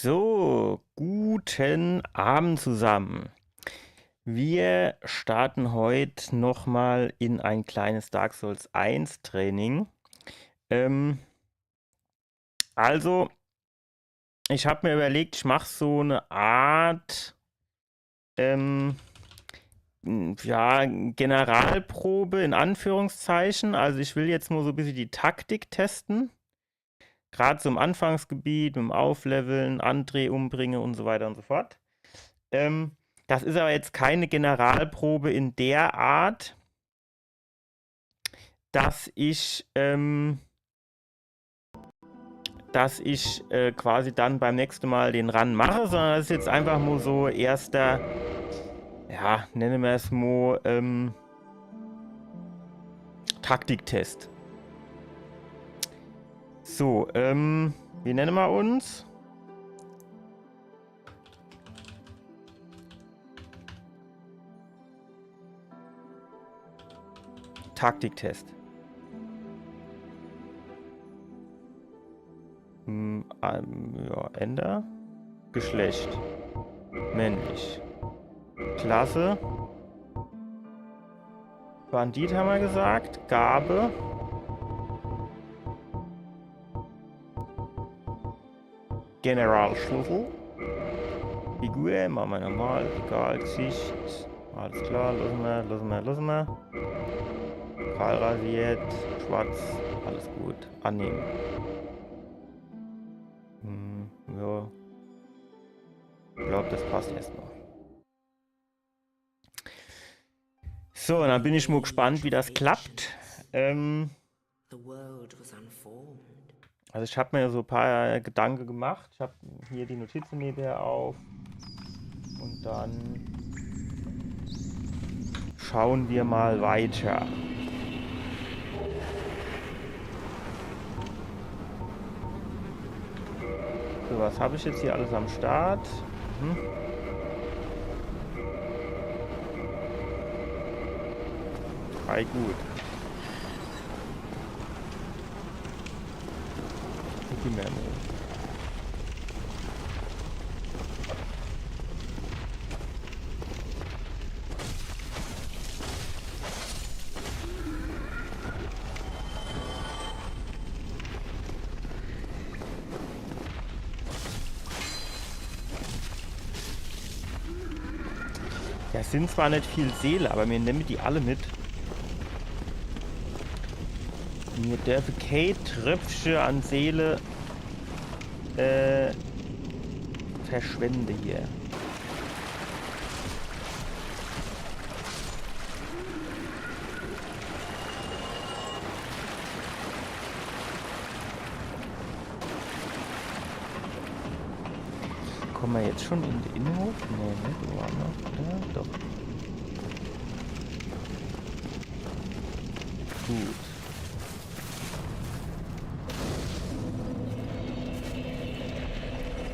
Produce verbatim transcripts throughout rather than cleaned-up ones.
So, guten Abend zusammen. Wir starten heute nochmal in ein kleines Dark Souls eins Training. Ähm, also, ich habe mir überlegt, ich mache so eine Art, ähm, ja, Generalprobe in Anführungszeichen. Also ich will jetzt nur so ein bisschen die Taktik testen. Gerade so im Anfangsgebiet, mit dem Aufleveln, André umbringen und so weiter und so fort. Ähm, das ist aber jetzt keine Generalprobe in der Art, dass ich, ähm, dass ich äh, quasi dann beim nächsten Mal den Run mache, sondern das ist jetzt einfach nur so erster, ja, nennen wir es mal, ähm, Taktiktest. So, ähm, wie nennen wir uns? Taktiktest. Hm, ähm, ja, Ender. Geschlecht. Männlich. Klasse. Bandit haben wir gesagt. Gabe. Generalschlüssel. Figur, machen wir normal, egal, Gesicht. Alles klar, lassen wir, lassen wir, lassen wir. Kahl rasiert, schwarz, alles gut. Annehmen. Hm, ja. Ich glaube, das passt erstmal. So, dann bin ich mal gespannt, wie das klappt. Ähm, The world was unformed. Also ich habe mir so ein paar Gedanken gemacht. Ich habe hier die Notizen nebenher auf. Und dann schauen wir mal weiter. So, was habe ich jetzt hier alles am Start? Mhm. Ei, gut. Gucke mer mal. Das sind zwar nicht viel Seele, aber mir nehmen die alle mit. Mir dürfen kein Tröpfchen an Seele äh, verschwende hier. Kommen wir jetzt schon in den Innenhof? Nee, nicht? Wo waren wir? Ja, doch. Gut.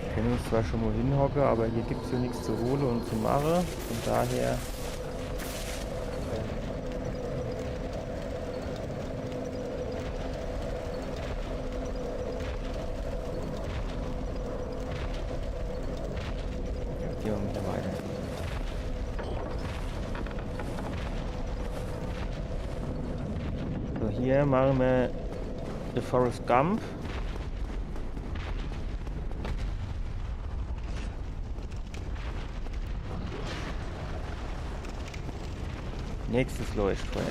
Wir können uns zwar schon mal hinhocken, aber hier gibt es ja nichts zu holen und zu machen. Von daher. Ja, gehen wir wieder weiter. So, hier machen wir The Forrest Gump. Nächstes Leuchtfeuer.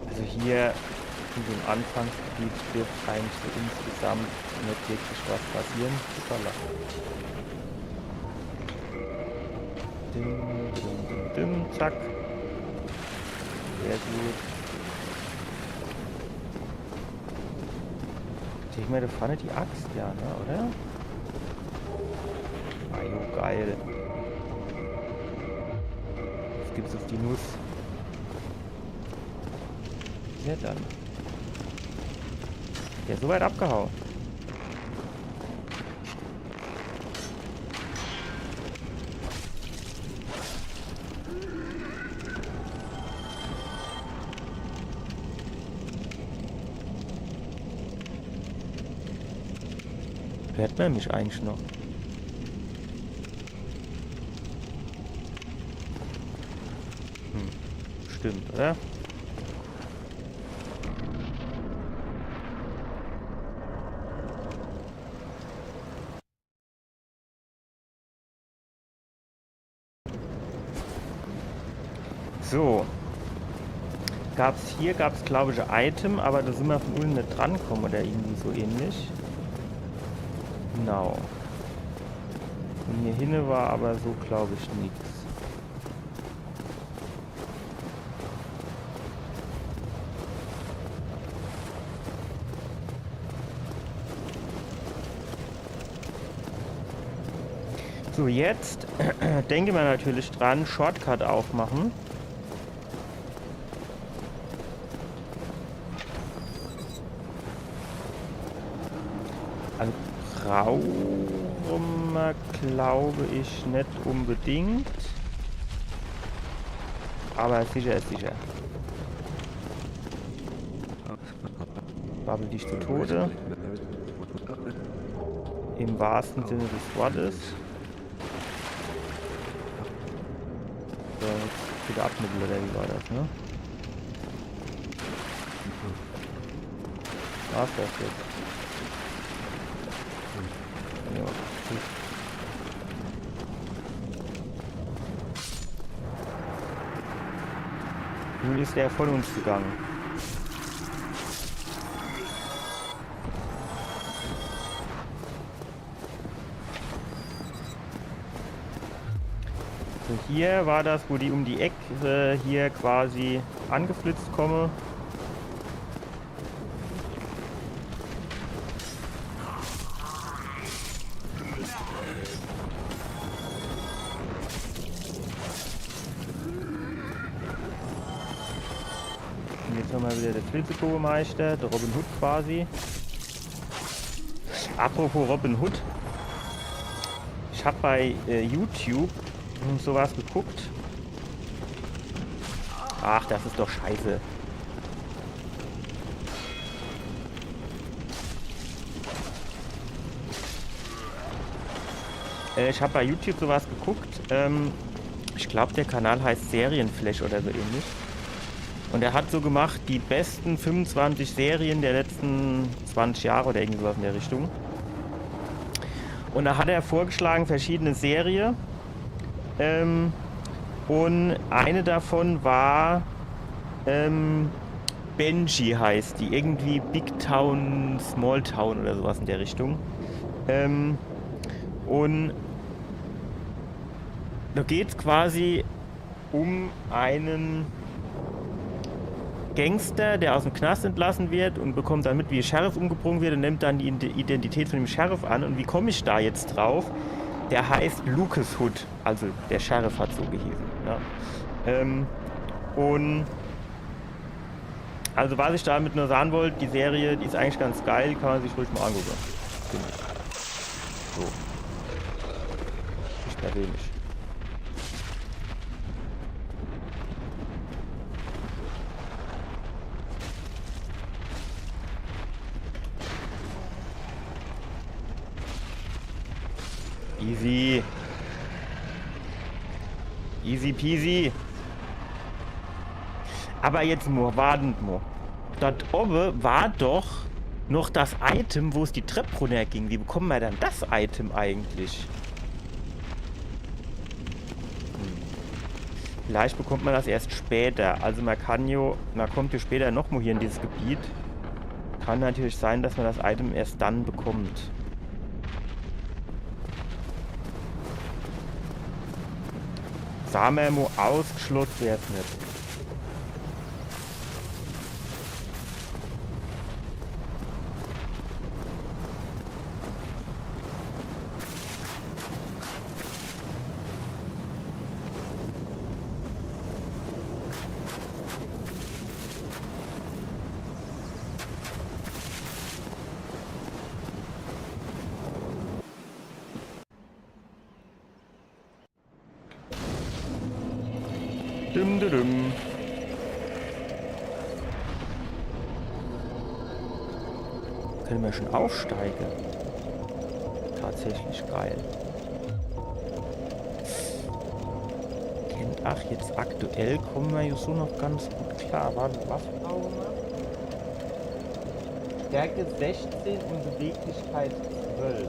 Also hier in dem Anfangsgebiet dürfte eigentlich so insgesamt nicht wirklich was passieren. Hoppala. Ding, ding, ding, ding, zack. Sehr gut. Sehe ich mir da vorne die Axt? Ja, ne, oder? Ah, jo, geil. Jetzt gibt's auf die Nuss. Ja, dann. Der ist so weit abgehauen. Hört man mich eigentlich noch? Hm, stimmt, oder? So. Gab's hier, gab's, glaub ich, e Item, aber da sin mer von unne net drankomme oder irgendwie so ähnlich. Genau. Und hier hinne war aber so, glaub ich, nix. So, jetzt denke mer natürlich dran, Shortcut aufmachen. Also brauche mer, glaube ich, net unbedingt. Aber sicher ist sicher. Babbel dich zu Tode. Im wahrsten Sinne des Wortes. So, jetzt wieder abnibbeln, oder wie war das, ne? War's das jetzt? Ja, gut. Nun ist er von uns gegangen. So, hier war das, wo die um die Eck, äh, hier quasi angeflitzt komme. Und jetzt haben wir wieder den Flitzekogemeister, der Robin Hood quasi. Apropos Robin Hood. Ich hab bei, äh, YouTube sowas geguckt. Ach, das ist doch scheiße. Äh, ich hab bei YouTube sowas geguckt. Ähm, ich glaub, der Kanal heißt Serienflash oder so ähnlich. Und er hat so gemacht, die besten fünfundzwanzig Serien der letzten zwanzig Jahre oder irgend sowas in der Richtung. Und da hat er vorgeschlagen, verschiedene Serien. Ähm, und eine davon war, ähm, Benji heißt die. Irgendwie Big Town, Small Town oder sowas in der Richtung. Ähm, und da geht's quasi um einen Gangster, der aus dem Knast entlassen wird und bekommt dann mit, wie der Sheriff umgebracht wird und nimmt dann die Ide-, Identität von dem Sheriff an. Und wie komme ich da jetzt drauf? Der heißt Lucas Hood, also der Sheriff hat so gehießen. Ja. Ähm, und also was ich damit nur sagen wollte, die Serie, die ist eigentlich ganz geil, die kann man sich ruhig mal angucken. Finde ich. So. Ich persönlich. Easy. Easy peasy. Aber jetzt mo, wartet mo. Dort oben war doch noch das Item, wo es die Treppe runterging. Wie bekommen wir dann das Item eigentlich? Hm. Vielleicht bekommt man das erst später. Also man kann jo, man kommt jo später nochmal hier in dieses Gebiet. Kann natürlich sein, dass man das Item erst dann bekommt. Sag mer mo, ausgeschlossen wär's net. Düm, düm, düm. Können wir schon aufsteigen? tatsächlich geil. Kennt, ach, jetzt aktuell komme mer jo so noch ganz gut klar. Wart, was brauche mer? Stärke sechzehn und Beweglichkeit zwölf.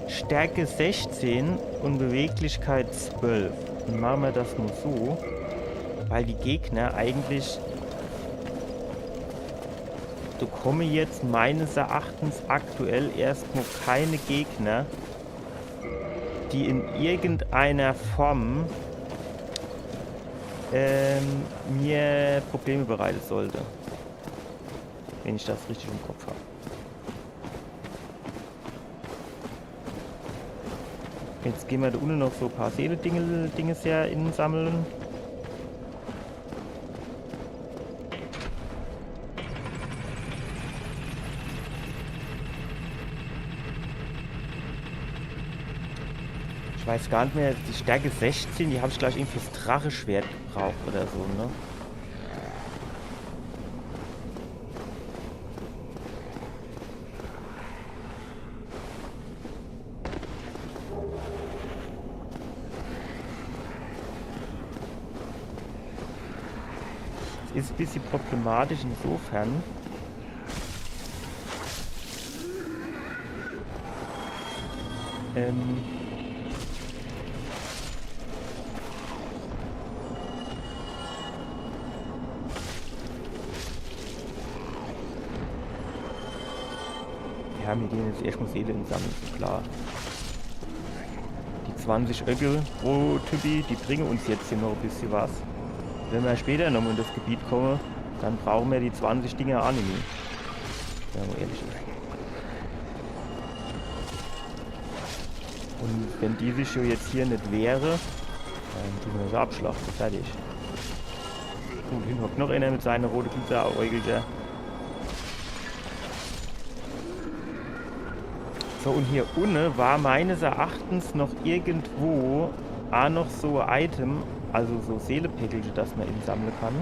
Stärke sechzehn und Beweglichkeit zwölf. Dann mache mer das nur so, weil die Gegner eigentlich, do komme jetzt meines Erachtens aktuell erstmal keine Gegner, die in irgendeiner Form, ähm, mir Probleme bereiten sollte. Wenn ich das richtig im Kopf hab. Jetzt gehen wir da unten noch so ein paar Seele-Dinge, Dinge sehr insammeln. Ich weiß gar nicht mehr, die Stärke sechzehn, die hab ich gleich irgendwie fürs Dracheschwert gebraucht oder so, ne? Es ist ein bisschen problematisch insofern, ähm, Ja, mir gehen jetzt erstmal Seele insammeln, ist klar. Die zwanzig Öcke pro Typi, die bringen uns jetzt hier noch ein bisschen was. Wenn wir später nochmal in das Gebiet kommen, dann brauchen wir die zwanzig Dinger auch nicht mehr. Wenn man ehrlich ist. Und wenn die sich jetzt hier nicht wehre, dann tun wir sie abschlachten. Fertig. Gut, hinten hockt noch einer mit seinen roten Glitzeräugeln. So, und hier unten war meines Erachtens noch irgendwo auch noch so ein Item, also so Seelepäckelche, das man insammeln kann.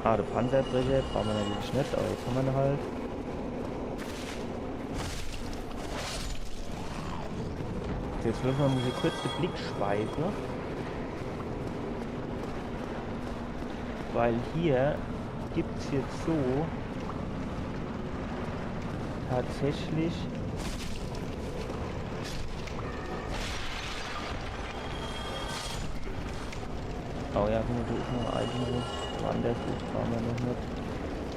Ah, der Panzerbrecher brauchen wir natürlich nicht, aber jetzt haben wir ihn halt. So, jetzt müssen wir mal hier kurz den Blick schweifen. Weil hier gibt's jetzt so tatsächlich. Oh ja, guck mal, da ist noch ein Item. Wanderbuch brauchen wir noch nicht.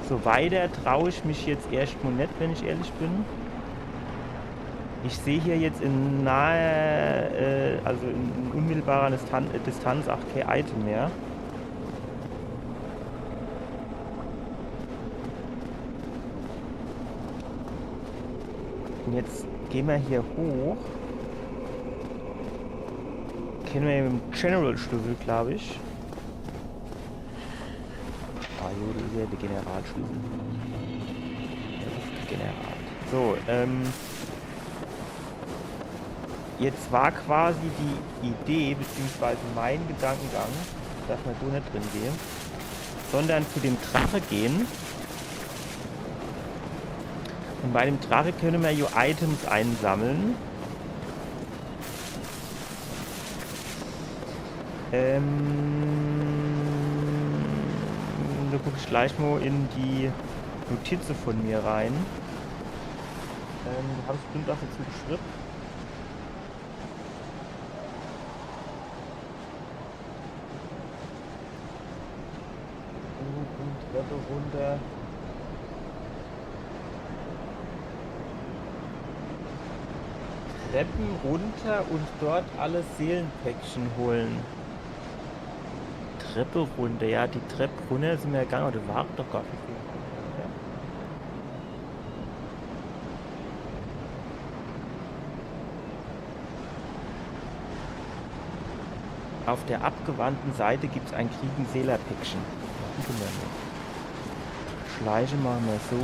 So, weiter traue ich mich jetzt erstmal nicht, wenn ich ehrlich bin. Ich sehe hier jetzt in nahe, äh, also in, in unmittelbarer Distan äh, Distanz auch kein Item mehr. Und jetzt gehen wir hier hoch. Kennen wir mit dem General-Schlüssel, glaube ich. Ah, jo, das ist ja der Generalschlüssel. Der Luftgeneral. So, ähm. Jetzt war quasi die Idee, beziehungsweise mein Gedankengang, dass wir so nicht drin gehen, sondern zu dem Drache gehen. Und bei dem Drache können wir ja Items einsammeln. Ähm, da gucke ich gleich mal in die Notizen von mir rein. Ähm, da habe ich bestimmt was dazu geschrieben. Treppe runter. Treppen runter und dort alle Seelenpäckchen holen. Treppe runter, ja, die Treppe runter sind wir ja gar nicht, da war doch gar kein Seelenpäckchen, oder? Auf der abgewandten Seite gibt's ein Kriegenseeler-Päckchen. Gucke mer mal. Schleiche mache mer so.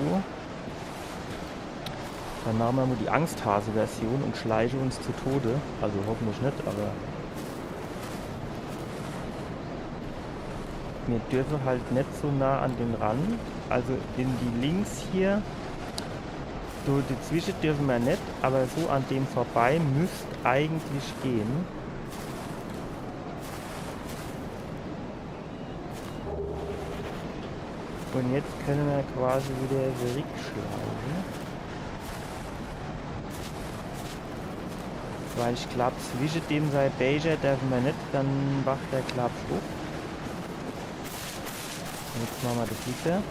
Dann mache mer mal die Angsthase-Version und schleiche uns zu Tode. Also hoffentlich net, aber mir dürfe halt net so nah an den ran. Also in die links hier. So, dezwische derfe mer net, awwer so an dem vorbei müsst eigentlich gehn. Un jetzt kenne mer quasi widder zurickschleiche. Weil ich glaab, zwische dem sei Bächer derfe mer net, dann wacht der, glaab ich, op. Jetzt mache mer des widder.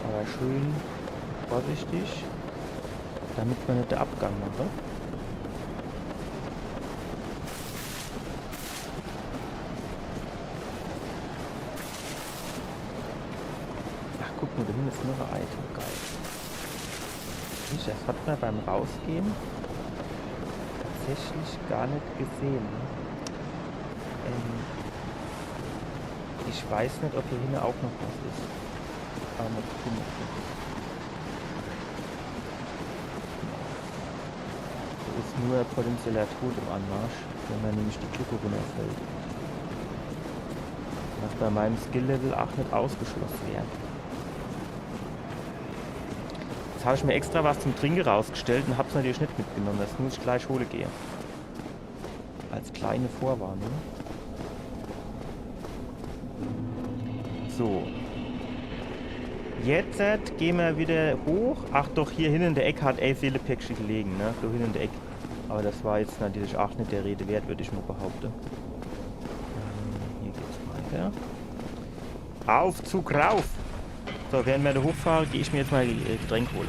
Awwer schön vorsichtig, damit mer net de Abgang mache. Ach, guck mol, do hinne is noch e Item. Geil. Siehsch, des hat mer beim Rausgehe tatsächlich gar net gesehe. Ähm, ich weiß net, ob do hinne aa noch was is. Awwer mol gucke. Do is nur potenzieller Tod im Anmarsch, wenn mer nämlich die Klippe runnerfällt. Was bei meim Skill-Level aa net ausgeschlosse wär. Jetzt hab ich mer extra was zum Trinke rausgestellt un hab's natürlich net mitgenomme. Des muss ich gleich hole gehe. Als kleine Vorwarnung. So. Jetzt, äh, gehn mer widder hoch. Ach doch, hier hinne in de Eck hat e Seelepäckche gelege, ne? So hinne in de Eck. Awwer des war jetzt natürlich aa net der Rede wert, würd ich mol behaupte. Ähm, hier geht's weiter. Aufzug rauf! So, während mer do hochfahre, geh ich mer jetzt mol, äh, Getränk hole.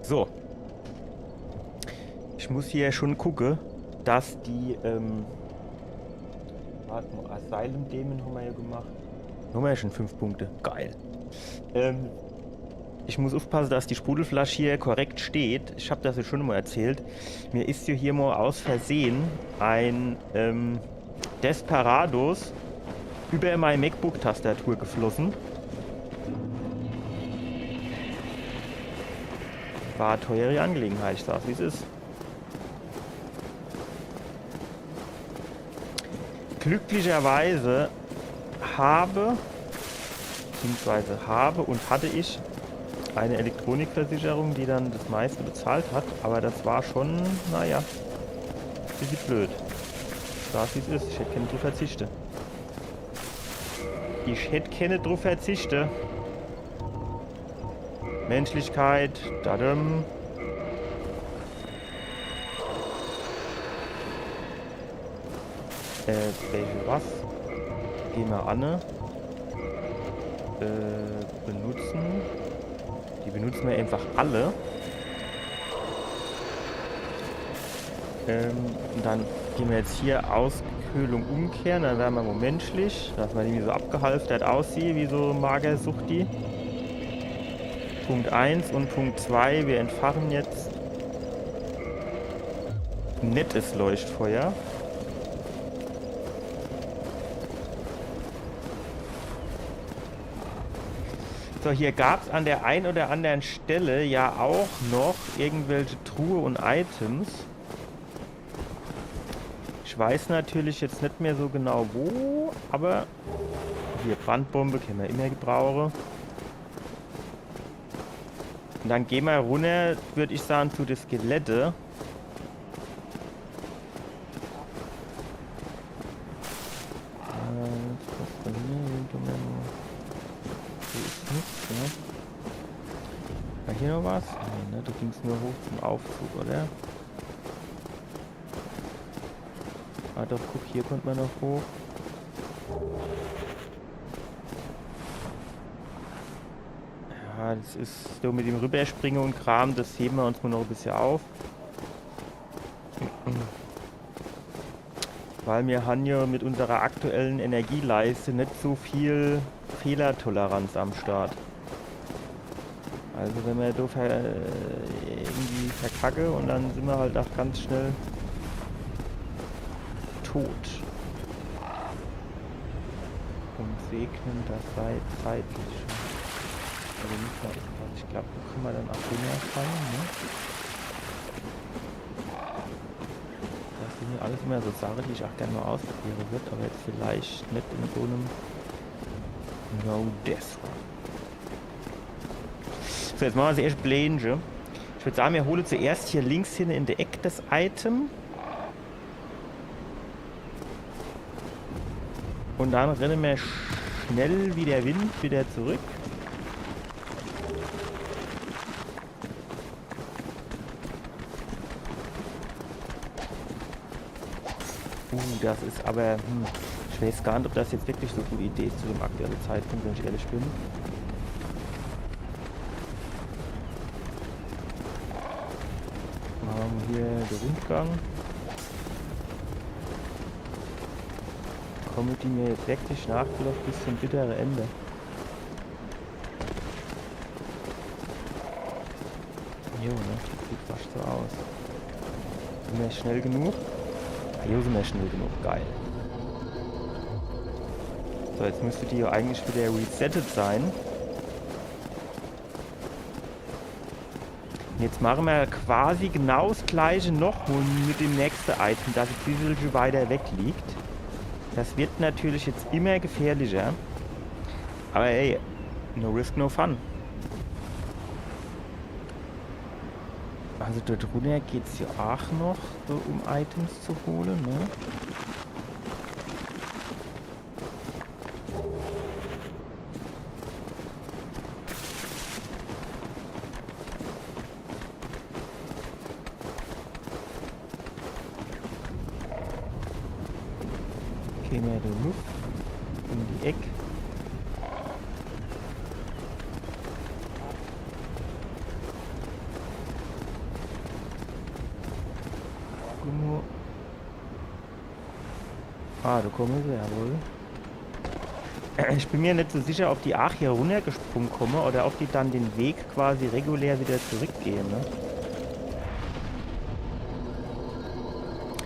So. Ich muss hier schon gucke, dass die, ähm, wart mol, Asylum Demon hommer jo gemacht. Hommer jo schon fünf Punkte. Geil. Ähm, ich muss uffpasse, dass die Sprudelflasch hier korrekt steht. Ich hab des jo schon mol erzählt. Mir is jo hier mol aus Versehe e, ähm, Desperados über mei MacBook-Tastatur geflosse. War e teure Angelegenheit, ich sag's, wie's is. Glücklicherweise habe, beziehungsweise habe und hatte ich eine Elektronikversicherung, die dann das meiste bezahlt hat, aber das war schon, naja, bissje blöd. Ich sag's, wie's is, ich hätt kenne druff verzichte. Ich hätt kenne druff verzichte. Menschlichkeit, dadum. Äh, welche was? Geh mer an, ne? Äh, benutzen. Die benutze mer einfach alle. Ähm, und dann geh mer jetzt hier Auskühlung umkehren, dann wern mer mol menschlich, dass mer net so abgehalftert aussieht wie so Magersuchti. Punkt eins und Punkt zwei, wir entfachen jetzt nettes Leuchtfeuer. So, hier gab's an der ein oder anderen Stelle ja auch noch irgendwelche Truhe und Items. Ich weiß natürlich jetzt net mehr so genau wo, aber hier Brandbombe kenne mer immer gebrauche. Und dann geh mer runner, würd ich sagen, zu de Skelette. Äh, das war hier, hier, hier, hier. Hier is nix, ne? War hier noch was? Nee, ne? Da ging's nur hoch zum Aufzug, oder? Ah doch, guck, hier konnt mer noch hoch. Ja, das is so mit dem Rüberspringe und Kram, das hebe mer uns mol noch e bissje auf. Weil mir han jo mit unserer aktuellen Energieleiste net so viel Fehlertoleranz am Start. Also wenn mer do ver irgendwie verkacke und dann sin mer halt ach ganz schnell tot. Und segnen das sei zeitlich. Also net mehr, ich glaab, do kann mer dann ach runnerfalle, ne? Das sin jo alles immer so Sache, die ich ach gern mol ausprobiere würd, aber jetzt vielleicht net in so nem No-Death-Run. So, jetzt mache mer das erscht Plänche. Ich würd sage, mir hole zuerscht hier links hinne in de Eck das Item. Und dann renne mer schnell wie de Wind wieder zurück. Uh, das is aber, hm, ich weiß gar net, ob das jetzt wirklich so e gute Idee is zu dem aktuellen Zeitpunkt, wenn ich ehrlich bin. Mache mer hier de Rundgang. Komme die mir jetzt wirklich nachgelaufe bis zum bittere Ende? Jo, ne? Sieht fast so aus. Sin mir schnell genug? Ah, jo, sin mir schnell genug. Geil. So, jetzt müsste die jo eigentlich wieder resettet sein. Und jetzt mache mer quasi genau das gleiche noch mit dem nächste Item, das e bissel weiter weg liegt. Das wird natürlich jetzt immer gefährlicher. Aber ey, no risk, no fun. Also dort runner geht's jo ach noch, so um Items zu hole, ne? Geh mer do luff um die Eck. Guck mol. Ah, do komme se, jawohl. Ich bin mir net so sicher, ob die ach hier runnergesprunge komme oder ob die dann den Weg quasi regulär wieder zurückgehe, ne?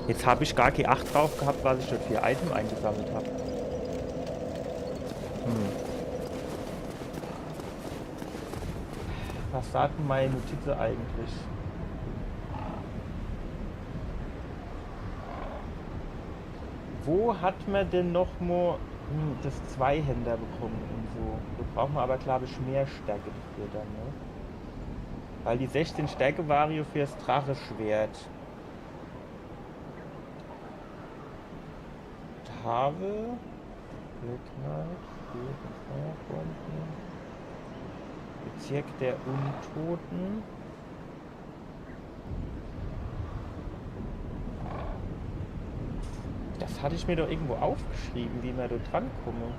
Jetzt hab ich gar kee Acht drauf gehabt, was ich dort für Item eingesammelt hab. Hm. Was sagt denn meine Notiz eigentlich? Wo hat mer denn noch mo, hm, das Zweihänder bekomme und so? Do braucht mer aber, glaub ich, mehr Stärke dafür dann, ne? Weil die sechzehn Stärke war jo fürs Dracheschwert. Tave, Black Knight, Bezirk der Untoten. Das hatt ich mir doch irgendwo aufgeschrieben, wie mer do drankomme.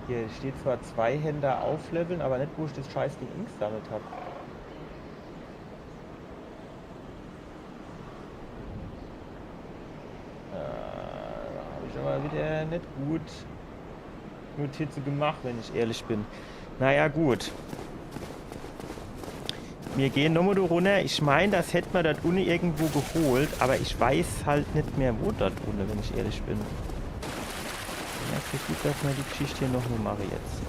Hier steht zwar Zweihänder aufleveln, aber net, wo ich das Scheißding ingesammelt hab. Äh, do hab ich aber wieder net gut Notize gemacht, wenn ich ehrlich bin. Naja, gut. Mir gehn nochmo do runner. Ich mein, das hätt mer dort unne irgendwo geholt, aber ich weiß halt net mehr, wo dort unne, wenn ich ehrlich bin. Ja, ich würd, dass mer die Geschichte hier nochmo mache jetzt.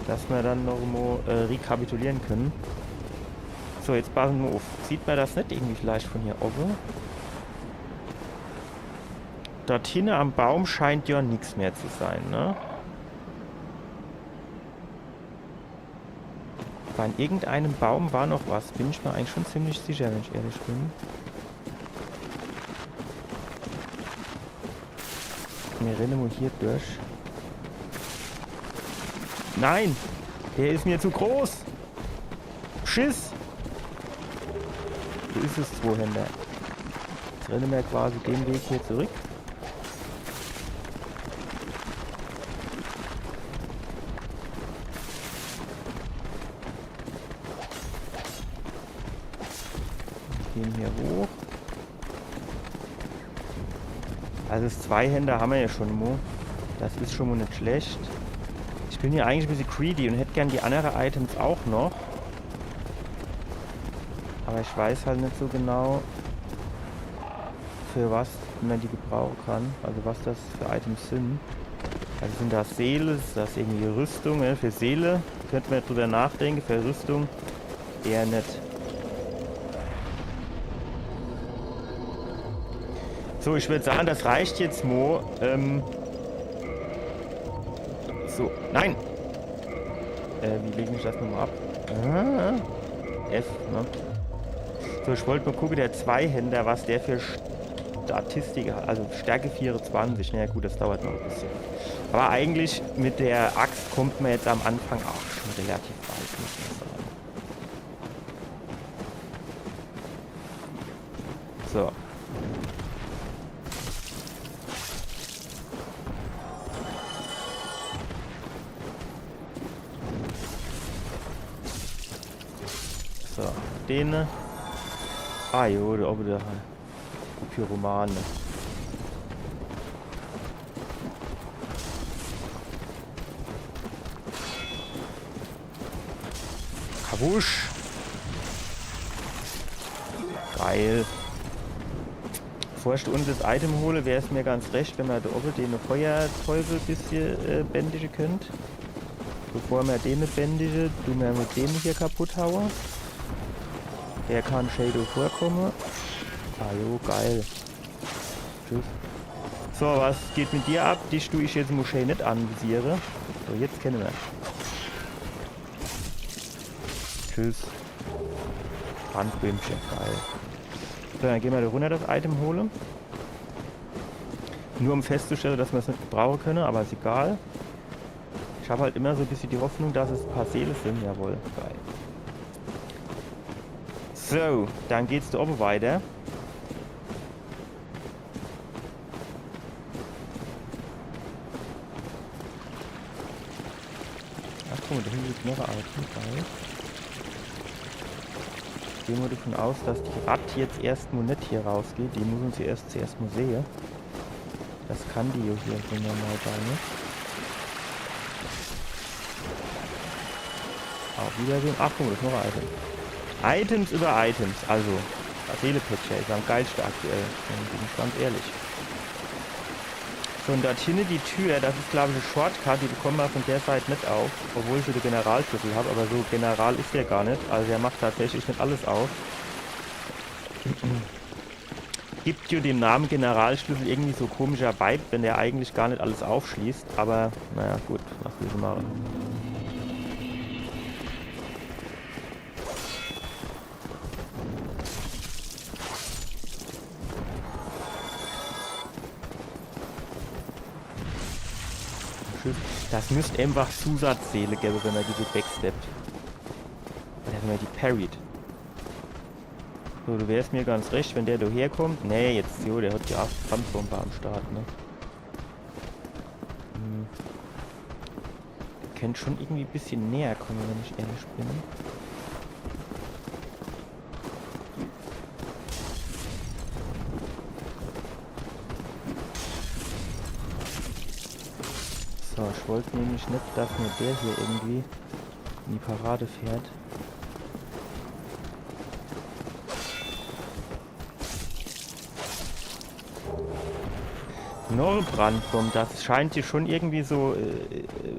Dass mer dann nochmo, äh, rekapitulieren können. So, jetzt passen mer uff. Sieht mer das net irgendwie vielleicht von hier owwe? Dort hinne am Baum scheint ja nix mehr zu sein, ne? Weil an irgendeinem Baum war noch was, bin ich mir eigentlich schon ziemlich sicher, wenn ich ehrlich bin. Mir renne mo hier durch. Nein! Der is mir zu groß! Schiss! Wo is es, Zweihänder? Jetzt renne mer quasi den Weg hier zurück. Gehn hier hoch. Also das Zweihänder hammer ja schon mo. Das is schon mo net schlecht. Ich bin ja eigentlich e bissje greedy und hätt gern die annere Items auch noch. Aber ich weiß halt net so genau, für was man die gebrauche kann. Also was das für Items sin. Also sin das Seele, is das irgendwie Rüstung, ne? Für Seele könnt man drüber nachdenke, für Rüstung eher net. So, ich würd sagen, das reicht jetzt mo. Ähm, so, nein! Äh, wie leg ich das nochmal ab? Ah, F, ne? So, ich wollt mo gucke, der Zweihänder, was der für Statistik hat. Also Stärke vierundzwanzig. Na ja, gut, das dauert noch e bissje. Aber eigentlich mit der Axt kommt man jetzt am Anfang auch schon relativ weit, muss man sagen. So. So, den. Ah jo, der, der Pyromane. Kawusch. Geil. Bevor ich unne das Item hole, wär's mir ganz recht, wenn mer do owwe den Feuerteufel bissje, äh, bändige könnt. Bevor mer den bändige, du mer mit dem hier kaputt haue. Der kann schee do vorkomme. Ah jo, geil. Tschüss. So, was geht mit dir ab? Dich du ich jetzt mo schee net anvisiere. So, jetzt kenne mer. Tschüss. Brandbömche, geil. So, dann gehn mer do runner das Item hole. Nur um festzustelle, dass mer's net gebrauche könne, aber is egal. Ich hab halt immer so e bissje die Hoffnung, dass es e paar Seele sin. Jawohl, geil. So, dann geht's do owwe weiter. Ach, guck mo, do hinne liegt noch e Item. Gehe mer davon aus, dass die Ratt jetzt erscht mo net hier rausgeht. Die muss uns jo erscht, zuerscht mo sehe. Das kann die jo hier so normal gar net. Auf Wiedersehen. Ach, guck mo, do is noch e Item. Items über Items. Also, das Seelepatch is am geilste aktuell. Bin ich ganz ehrlich. So, un dort hinne die Tür, das is, glaub ich, e Shortcut, die bekomme mer von der Seit net auf, obwohl ich de Generalschlüssel hab, aber so general is der gar net. Also der macht tatsächlich net alles auf. Gibt jo dem Name Generalschlüssel irgendwie so komischer Vibe, wenn der eigentlich gar net alles aufschließt, aber naja, gut, was willsche mache? Tschüss. Das müsst einfach Zusatzseele gebe, wenn mer die so backsteppt. Oder wenn mer die parried. So, du wärst mir ganz recht, wenn der do herkommt. Nee, jetzt, jo, der hat jo ach Brandbombe am Start, ne? Hm. Könnt schon irgendwie e bissje näher komme, wenn ich ehrlich bin. So, ich wollt nämlich net, dass mir der hier irgendwie in die Parade fährt. Noch e Brandbombe, das scheint jo schon irgendwie so,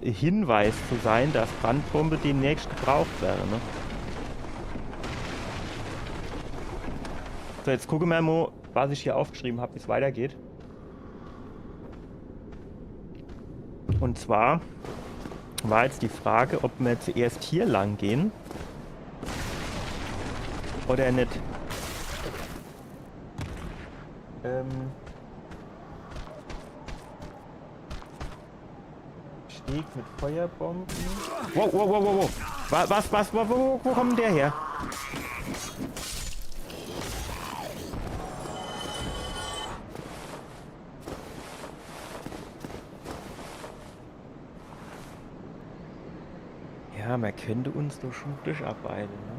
äh, Hinweis zu sein, dass Brandbombe demnächst gebraucht werde, ne? So, jetzt gucke mer mo, was ich hier aufgeschrieben hab, wie's weitergeht. Und zwar war jetzt die Frage, ob mer zuerscht hier lang gehn oder net. Ähm, Steg mit Feuerbomben. Wow, wow, wow, wow, wow. Wa-, was, was, wo, wo, wo kommt der her? Ja, mer könnt uns doch schon durcharbeite, ne?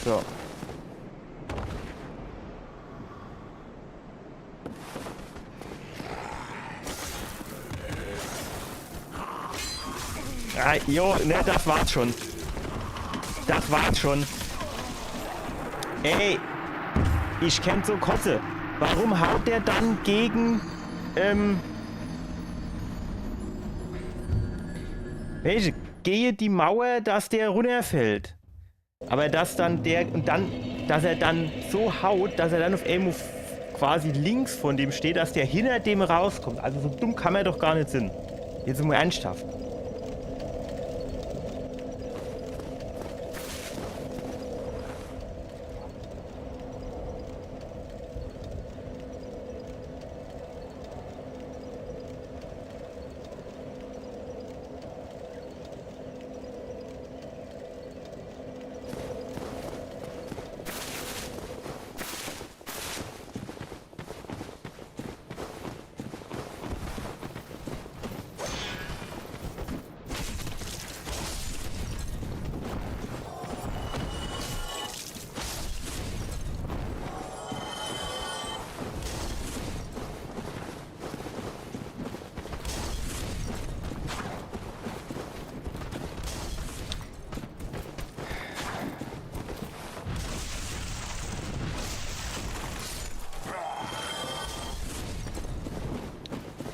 So. Ah, jo, ne, das war's schon. Das war's schon. Ey, ich kennt so Kotze. Warum haut der dann gegen, ähm, welche? Gehe die Mauer, dass der runterfällt? Aber dass dann der, und dann, dass er dann so haut, dass er dann auf einmal f-, quasi links von dem steht, dass der hinter dem rauskommt. Also so dumm kann man doch gar nicht sein. Jetzt mal ernsthaft.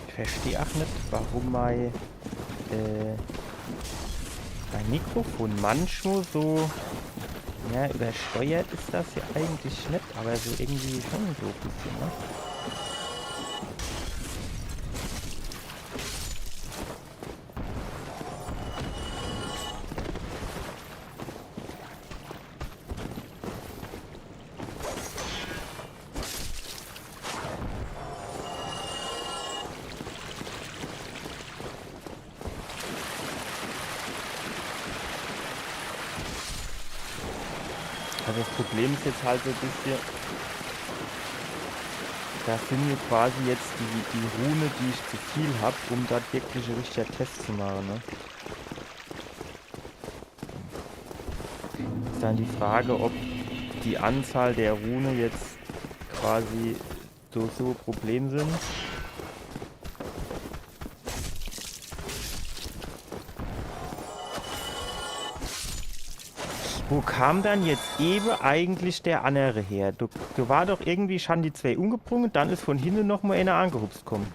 Ich versteh auch nicht, warum mein, äh, mein Mikrofon manchmal so, ja, übersteuert ist das ja eigentlich nicht, aber so irgendwie schon so ein bisschen, ne? Also das Problem ist jetzt halt so ein bisschen, das sind ja quasi jetzt die, die Rune, die ich zu viel hab, um dort wirklich ein richtiger Test zu machen, ne? Ist dann die Frage, ob die Anzahl der Rune jetzt quasi so, so ein Problem sind. Wo kam dann jetzt eben eigentlich der andere her? Du, du war doch irgendwie, ich han die zwei umgebrungen, dann ist von hinten noch mal einer angehupst kommen.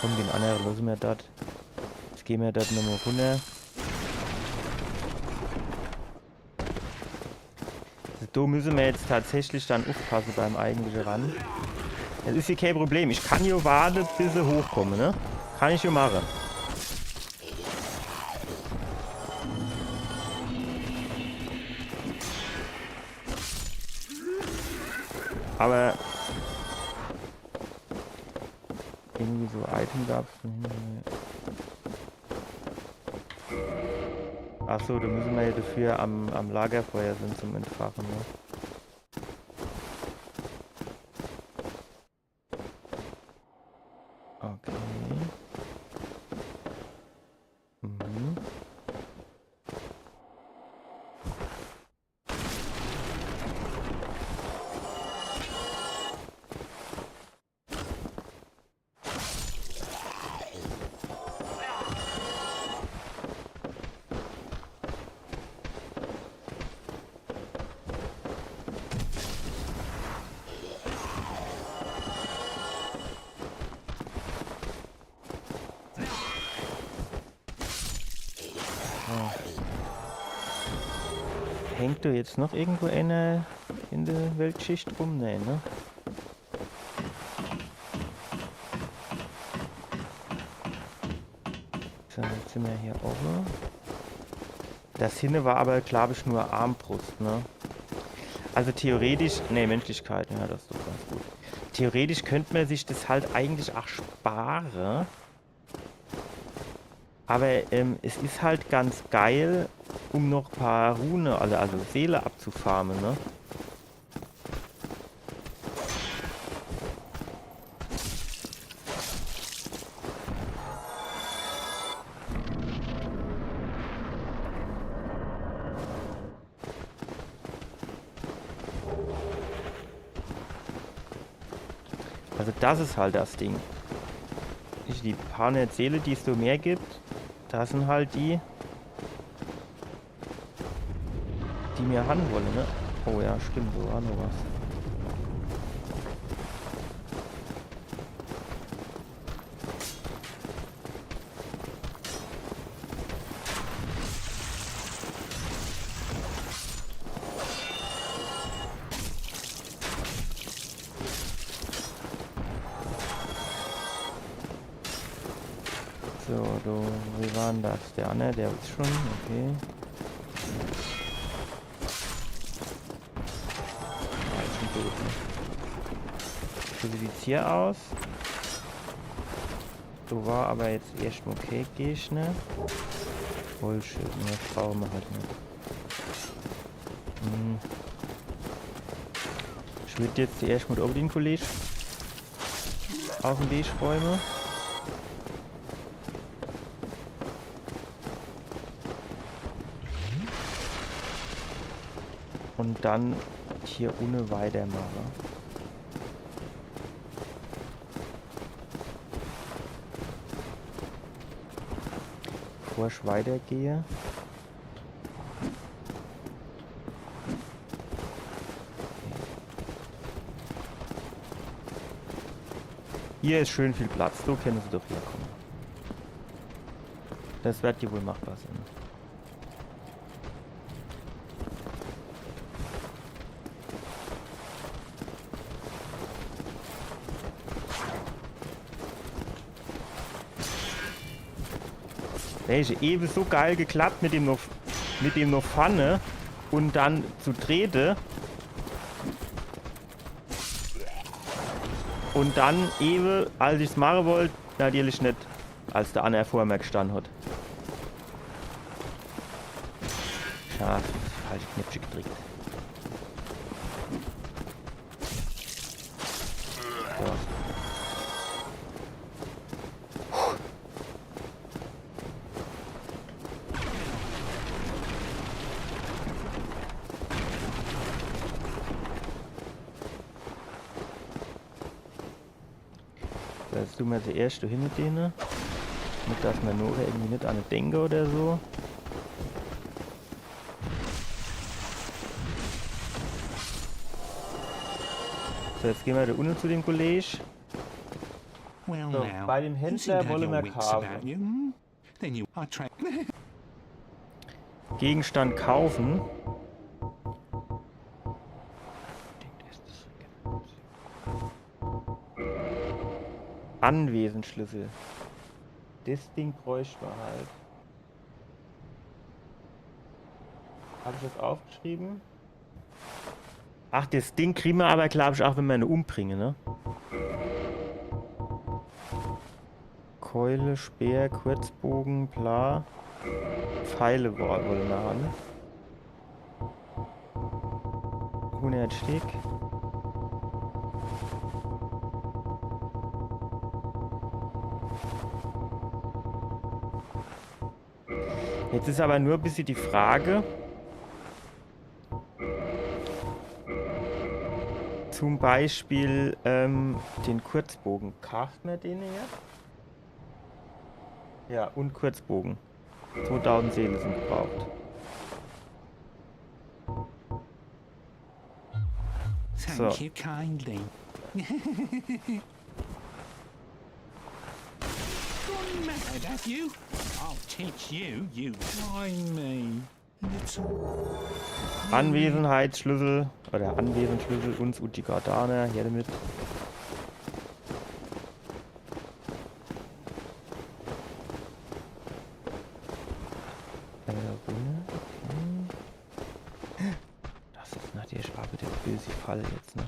Komm, den anderen lassen wir dort. Jetzt gehen wir dort nochmal runter. Also, da müssen wir jetzt tatsächlich dann aufpassen beim eigentlichen Ran. Es ist hier kein Problem. Ich kann hier warten, bis sie hochkommen, ne? Kann ich hier machen. Aber irgendwie so Item gab's von hinten. Ach so, da müssen wir ja dafür am, am Lagerfeuer sein zum Entfachen, ne? Okay. Mhm. Ah. Hängt da jetzt noch irgendwo einer in der Weltschicht rum? Nee, ne? So, jetzt sind wir hier oben. Das hinne war aber, glaub ich, nur Armbrust, ne? Also theoretisch, nee, Menschlichkeit, ja, das is doch ganz gut. Theoretisch könnt mer sich das halt eigentlich ach spare. Aber, ähm, es is halt ganz geil, um noch paar Rune, also, also Seele abzufarme, ne? Also das is halt das Ding. Die paar hundert Seele, die es do mehr gibt, das sin halt die, die mer han wolle, ne? Oh ja, stimmt, do war noch was. So, do, wie war dann das? Der anner, der is schon, okay. Ah, is schon gut, ne? So sieht's hier aus. Do war aber jetzt erscht mal kee Gegner. Bullshit, ne? Brauche mer halt net. Hm. Ich würd jetzt zuerscht mal unbedingt Kollege aus em Weg räume. Und dann hier unne weitermache. Bevor ich weitergehe. Hier is schön viel Platz, so kenne se doch herkomme. Das werd jo wohl machbar sin. Ey, is ewe so geil geklappt mit dem noch, mit dem noch vorne und dann zu trete. Und dann ewe, als ich's mache wollt, natürlich net, als der anner vor mir gestann hat. Schade, falsch Knöpfche gedrückt. So. So, jetzt du mer zuerscht do hinne dene. Net, dass mer nur irgendwie net an de denke oder so. So, jetzt geh mer do unne zu dem Kollege. Well, so, now, bei dem Händler wolle mer kaufe. Then you are tra- Gegenstand kaufen. Anwesenschlüssel. Das Ding bräucht mer halt. Hab ich das aufgeschrieben? Ach, das Ding kriege mer aber, glaub ich, auch, wenn mer ne umbringe, ne? Keule, Speer, Kurzbogen, bla. Pfeile wo-, wolle mer han. Hundert Stück. Jetzt is aber nur e bissje die Frage, zum Beispiel, ähm, den Kurzbogen. Kauft mer den jetzt? Ja, und Kurzbogen. Zweitausend Seele sin gebraucht. So. Thank you kindly. Gone mad, have you? I'll teach you, you try me. Little Anwesenheitsschlüssel oder Anwesenschlüssel, uns Uchigatana, her damit. Äh, Runde, okay. Das is net Der is awwer der böse Fall jetzt, ne?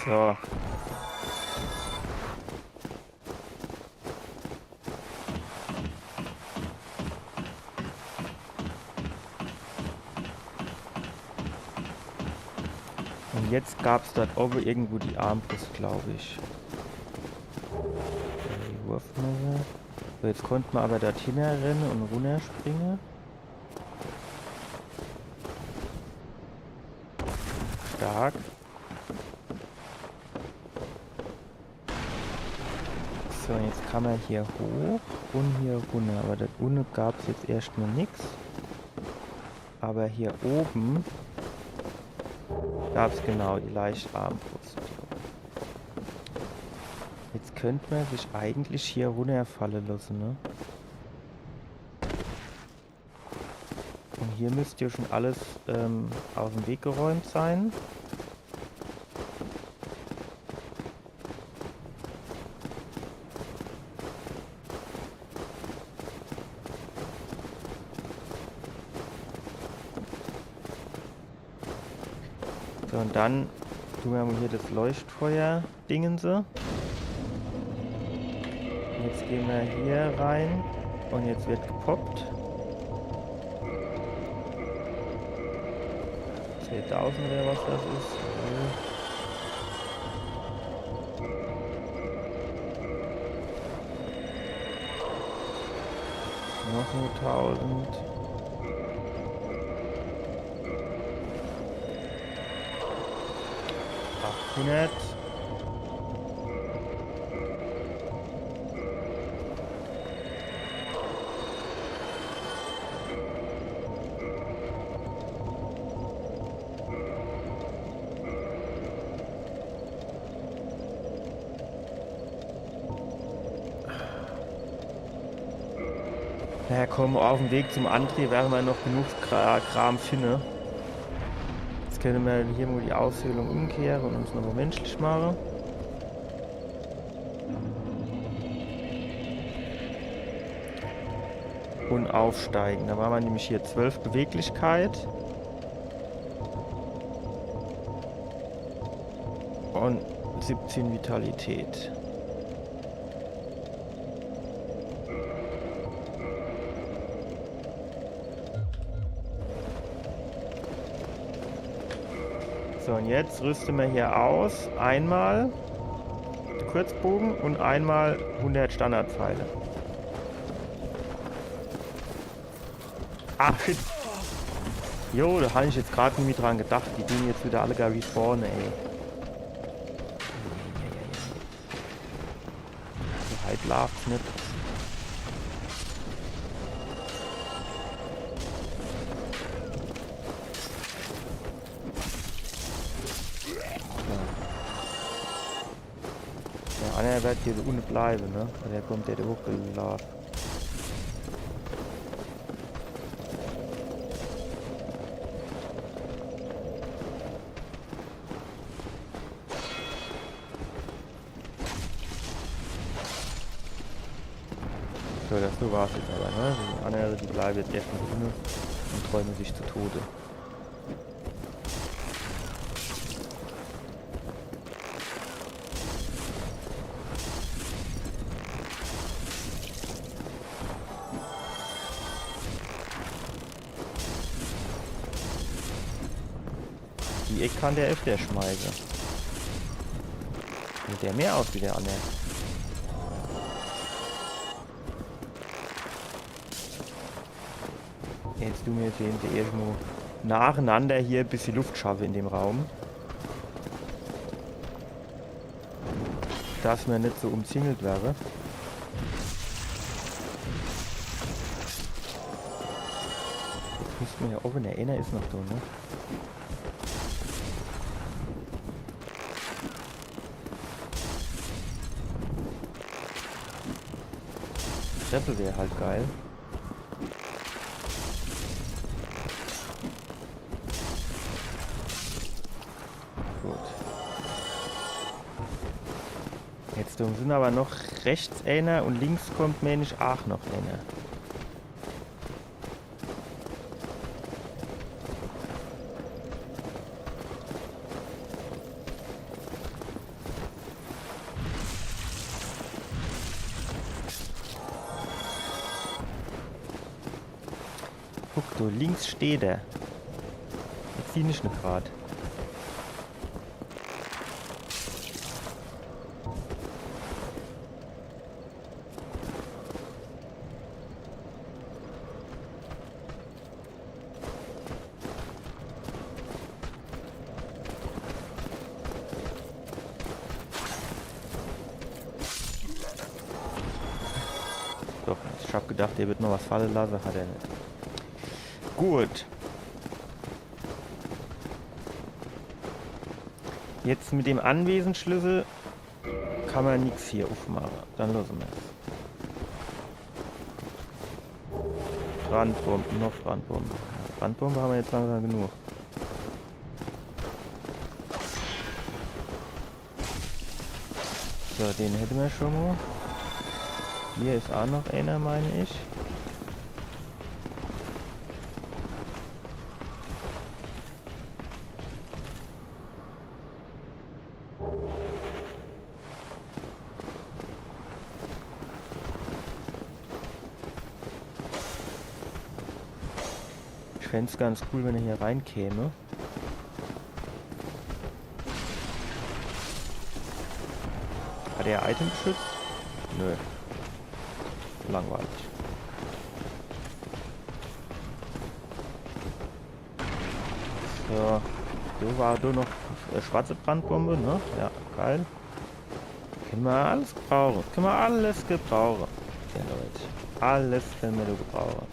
So. Un jetzt gab's dort owwe irgendwo die Armbrust, glaub ich. Die Wurfmesser. So, jetzt konnt mer awwer dort hinne renne un runnerspringe. Stark. So, jetzt kann mer hier hoch un hier runner. Awwer dort unne gab's jetzt erscht mol nix. Awwer hier owwe gab's genau die Leichttarnbrust. Jetzt könnt mer sich eigentlich hier runnerfalle losse, ne? Un hier müsst jo schun alles, ähm, aus'm Weg geräumt sein. So, un dann du mer mol hier des Leuchtfeuer-Dingense. Jetzt gehn mer hier rein un jetzt werd gepoppt. Zweetausend oder was des is. Noch mol tausend. Achthundert. Na ja, komm, auf'm Weg zum André werre mer noch genug Kra-, Kram finne. Jetzt könne mer hier mol die Aushöhlung umkehre un uns nochmol menschlich mache. Un aufsteige. Do mache mer nämlich hier zwölf Beweglichkeit. Un siebzehn Vitalität. So, un jetzt rüste mer hier aus. Einmal de Kurzboge un einmal hundert Standardpfeile. Ah, shit. Jo, do hab ich jetzt grad nimmi dran gedacht. Die dun jetzt widder alle gar respawne, ey. So weit laaft's net. So. Der anner werd hier unne bleiwe, ne? Der kommt jo do hochgelaafe. So, des, so war's jetzt awwer, ne? Die annere, die bleiwe jetzt erschtmol unne un träume sich zu Tode. Die Eck kann der öfter schmeiße. Sieht der mehr aus wie der anner. Jetzt du mer jetzt erschtmol nachenander hier e bissje Luft schaffe in dem Raum. Dass mer net so umzingelt werre. Jetzt misst mer jo owwe, ne, eener is noch do, ne? Treppe wär halt geil. Gut. Jetzt do sin aber noch rechts eener un links kommt, meen ich, aach noch eener. Guck, do links steht er. Jetzt sieh ich net grad. Doch, ich hab gedacht, der wird noch was falle lasse, hat er net. Gut. Jetzt mit dem Anwesensschlüssel kann mer nix hier ufmache. Dann losse mer's. Brandbombe, noch Brandbombe. Brandbombe hammer jetzt langsam genug. So, den hätte mer schon mo. Hier is aach noch eener, meen ich. Ich fänd's ganz cool, wenn er hier reinkäme. Hat er Item geschützt? Nö. Langweilig. So. Do war do noch, äh, schwarze Brandbombe, ne? Ja, geil. Kenne mer alles gebrauche. Kenne mer alles gebrauche. Ja, Leute. Alles kenne mer do gebrauche.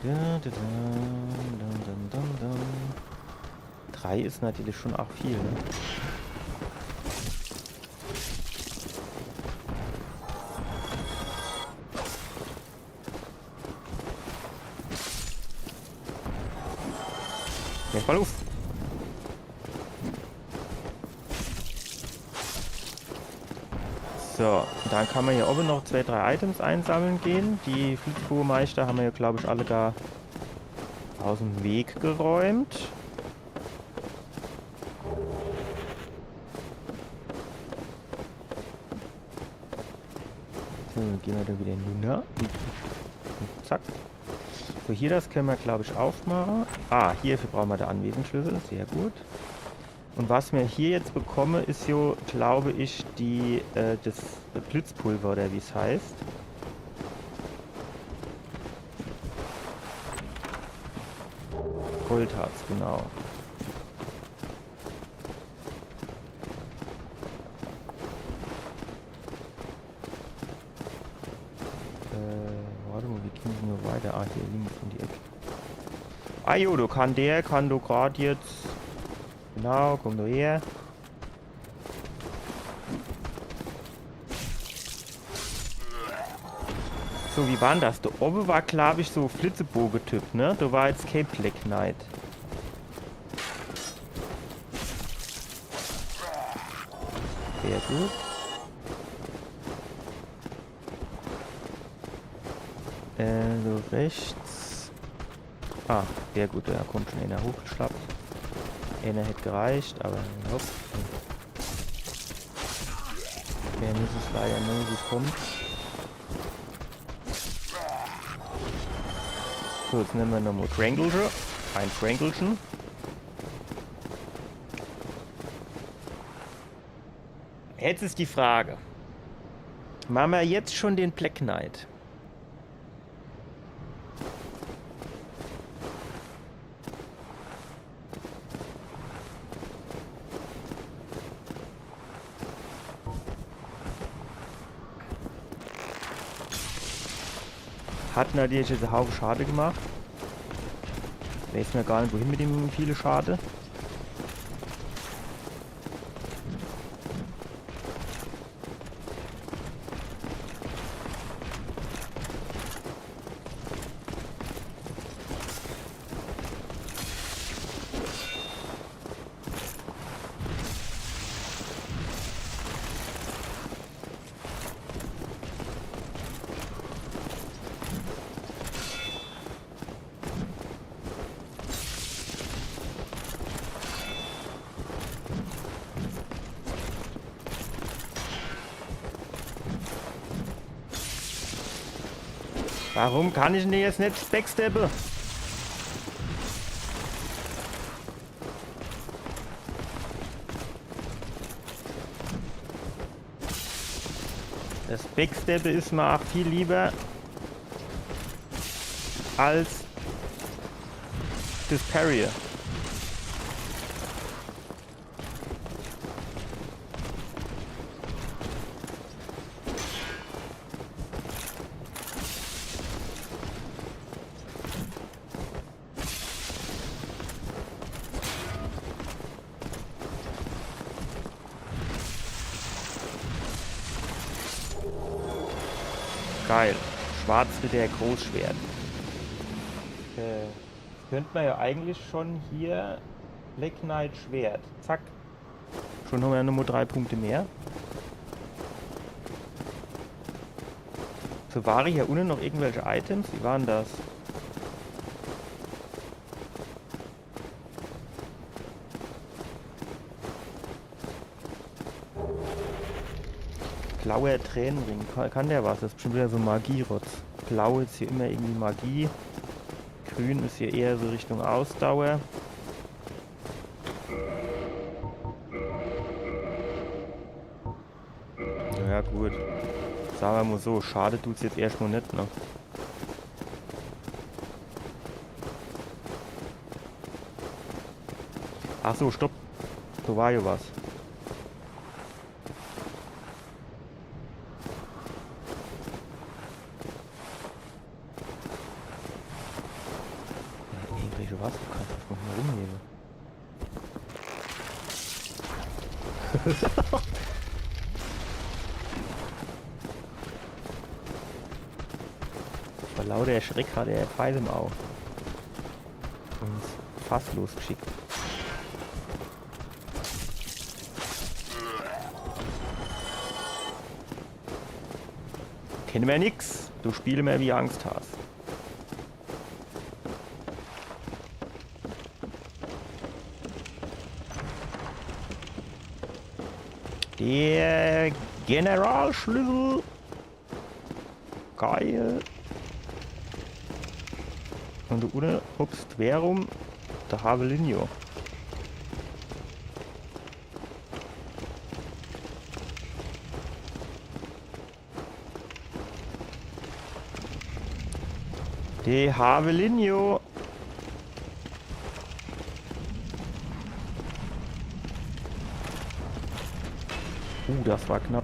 Da, da, da, dum, dum, dum, dum. Drei is natürlich schon aach viel, ne? Jetzt mal los. So, dann kann mer hier owwe noch zwei, drei Items einsammle gehe. Die Flitzbogemeister hammer jo, glaub ich, alle gar aus'm Weg geräumt. So, dann gehn mer do wieder hinunner. Zack. So, hier das kenne mer, glaub ich, aufmache. Ah, hierfür brauche mer de Anwesensschlüssel. Sehr gut. Und was mer hier jetzt bekomme, is jo, glaub ich, die, äh, das Blitzpulver oder wie's heißt. Goldharz, genau. Äh, wart mo, wie ging's dann do weiter? Ah, hier links um die Eck. Ah jo, do kann der, kann do grad jetzt. Genau, komm do her. So, wie war'n das? Do owwe war, glaub ich, so Flitzeboge-Typ, ne? Do war jetzt kee Black Knight. Sehr gut. Äh, so rechts. Ah, sehr gut, do kommt schon eener hochgeschlappt. Eener hätt gereicht, aber hopp. Der muss es leider nur, wie's kommt. So, jetzt nemme mer nochmo Tranquilche. Ein Tranquilchen. Jetzt is die Frage. Mache mer jetzt schon den Black Knight? Hat natürlich jetzt en Haufe Schade gemacht. Weeß mer gar net, wohin mit dem viele Schade. Warum kann ich denn jetzt net backsteppe? Das Backsteppe is mir auch viel lieber als das Parry. Geil. Schwarzritter Großschwert. Äh, könnt mer ja eigentlich schon hier Black Knight Schwert. Zack. Schon hammer ja nommo drei Punkte mehr. So, ware hier unne noch irgendwelche Items? Wie war denn das? Blauer Tränenring. Kann, kann der was? Das is bestimmt wieder so Magie-Rotz. Blau is hier immer irgendwie Magie. Grün is hier eher so Richtung Ausdauer. Ja gut. Sage mer mal so, schade tut's jetzt erscht mal net, ne? Ach so, stopp. Do war ja was. Ja, irgendwelche was? Du kannst doch mal rumnehmen. Vor lauter Schreck hat er Pfeil im Auge. Un is fasslos geschickt. Kenne mer nix. Du spiele mer wie Angsthas. Der Generalschlüssel. Geil. Un do unne hupst wer rum? Der Havelinho. De Havelinho. Uh, das war knapp.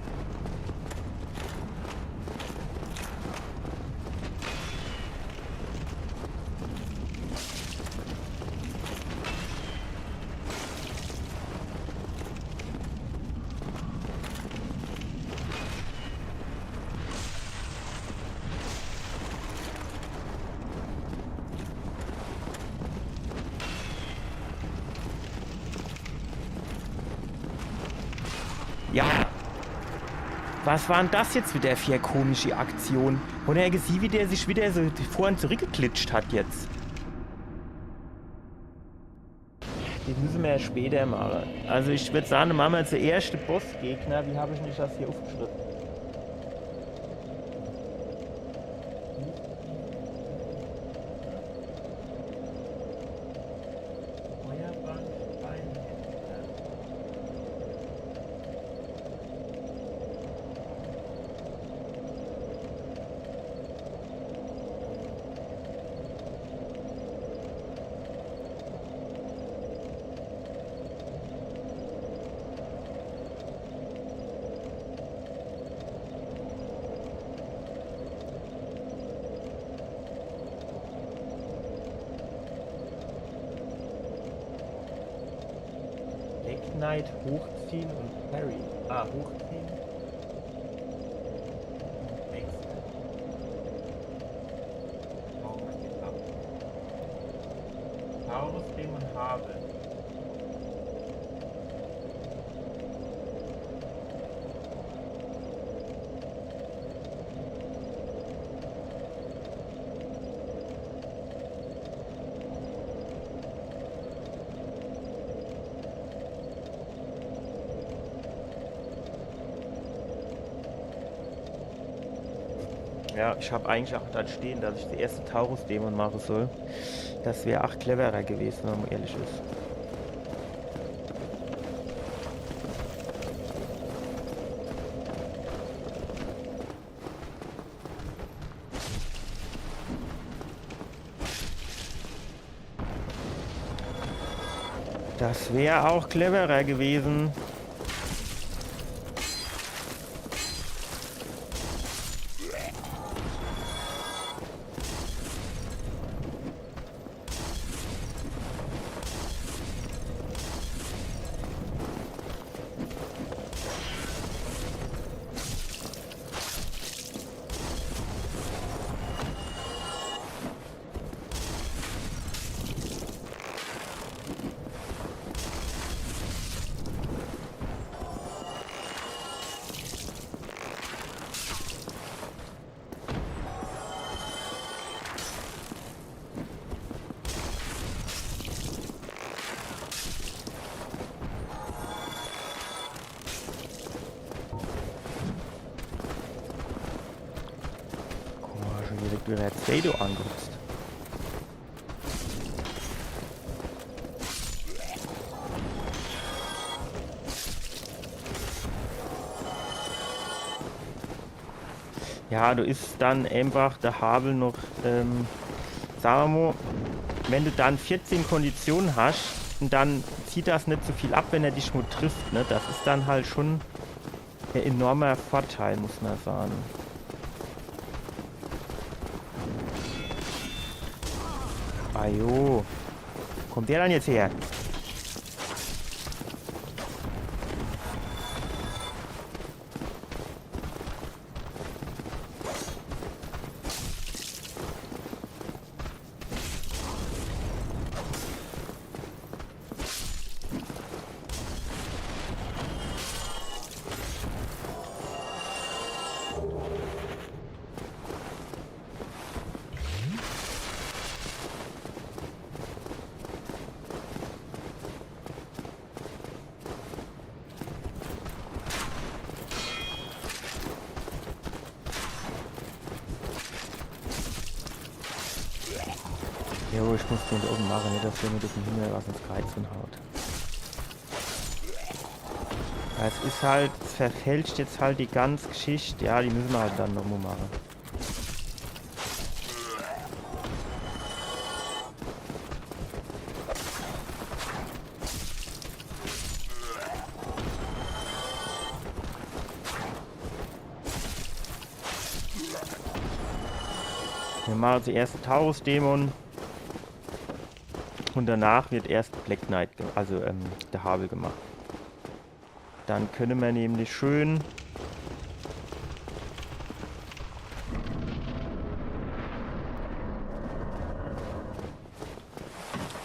Ja. Was war denn das jetzt wieder für e komische Aktion? Hat er gesieh, wie der sich wieder so vorn zurückgeglitscht hat jetzt? Die müsse mer ja später mache. Also ich würd sage, mache mer zuerscht de Bossgegner. Wie hab ich denn das hier aufgeschrieben? Feuerbandsteinhändler. Black Knight hochziehen und Parry. Ah, hochziehen. Wechseln. Warum ist die Waffe? Taurus, Demon, Havel. Ja, ich hab eigentlich auch da stehen, dass ich de erste Taurus-Dämon mache soll. Das wär auch cleverer gewesen, wenn man ehrlich ist. Das wär auch cleverer gewesen. Guck mal, schon direkt wieder der zweite angehupst. Ja, do is dann einfach de Havel noch, ähm, sag mer mo, wenn du dann vierzehn Kondition hast und dann zieht das net so viel ab, wenn er dich nur trifft, ne? Das is dann halt schon ein enormer Vorteil, muss man sagen. Ajo. Kommt der dann jetzt her? Jo, ich muss den do oben mache, net dass der mir durch den Himmel was ins Kreuz haut. Das is halt, es verfälscht jetzt halt die ganze Geschichte. Ja, die müssen wir halt dann nochmal machen. Wir machen zuerst Taurus-Dämon. Und danach wird erst Black Knight, ge- also ähm, de Havel gemacht. Dann können wir nämlich schön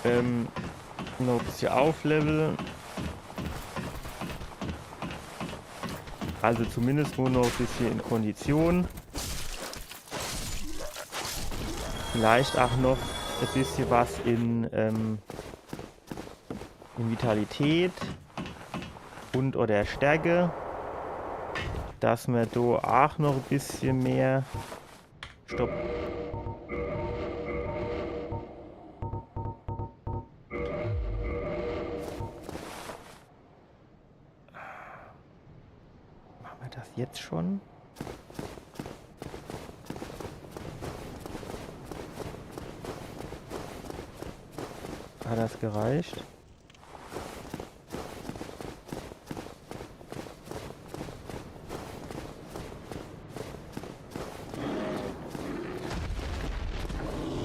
ähm, noch ein bisschen aufleveln. Also zumindest nur noch ein bisschen in Kondition. Vielleicht auch noch ein bisschen was in, ähm, in Vitalität und oder Stärke. Dass wir da auch noch ein bisschen mehr. Stopp. Machen wir das jetzt schon? Hat das gereicht?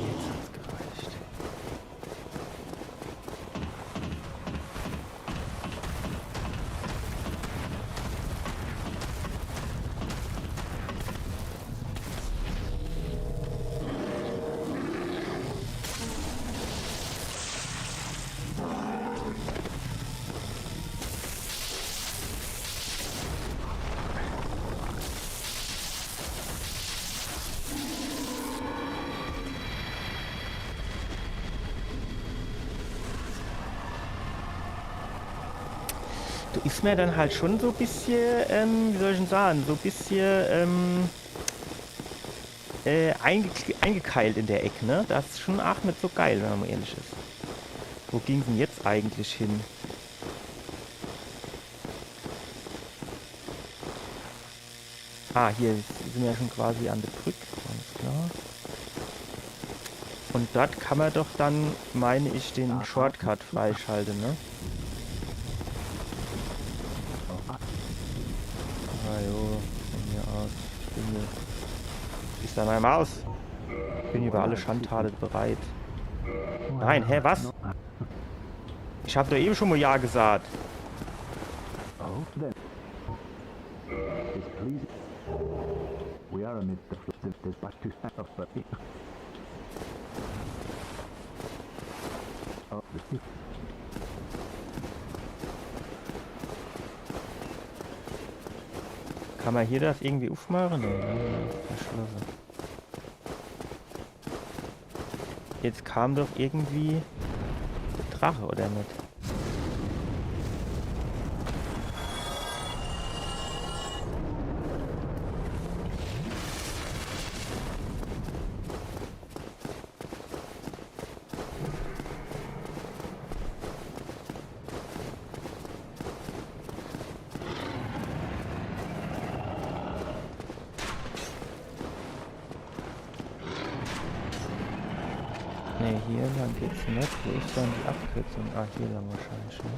Jetzt hat's gereicht. Do is mir dann halt schon so e bissje, ähm, wie soll ich denn sagen, so e bissje, ähm, äh, einge eingekeilt in der Eck, ne? Das is schon ach net so geil, wenn man mal ehrlich is. Wo ging's denn jetzt eigentlich hin? Ah, hier sin mer ja schon quasi an der Brück, ganz klar. Und dort kann man doch dann, mein ich, den Shortcut freischalten, ne? Ah jo, von mir aus. Ich bin hier. Is da mei Maus? Ich bin hier für alle Schandtaten bereit. Nein, hä, was? Ich hab doch eben schon mal Ja gesagt. Displeased. We are amidst the floods of this, but to stand up, but oh, the Kann man hier das irgendwie ufmachen? Nee, ne? Ja, verschlossen. Jetzt kam doch irgendwie der Drache, oder net? Ne, hier lang geht's net. Wo is dann die Abkürzung? Ah, hier lang wahrscheinlich, ne?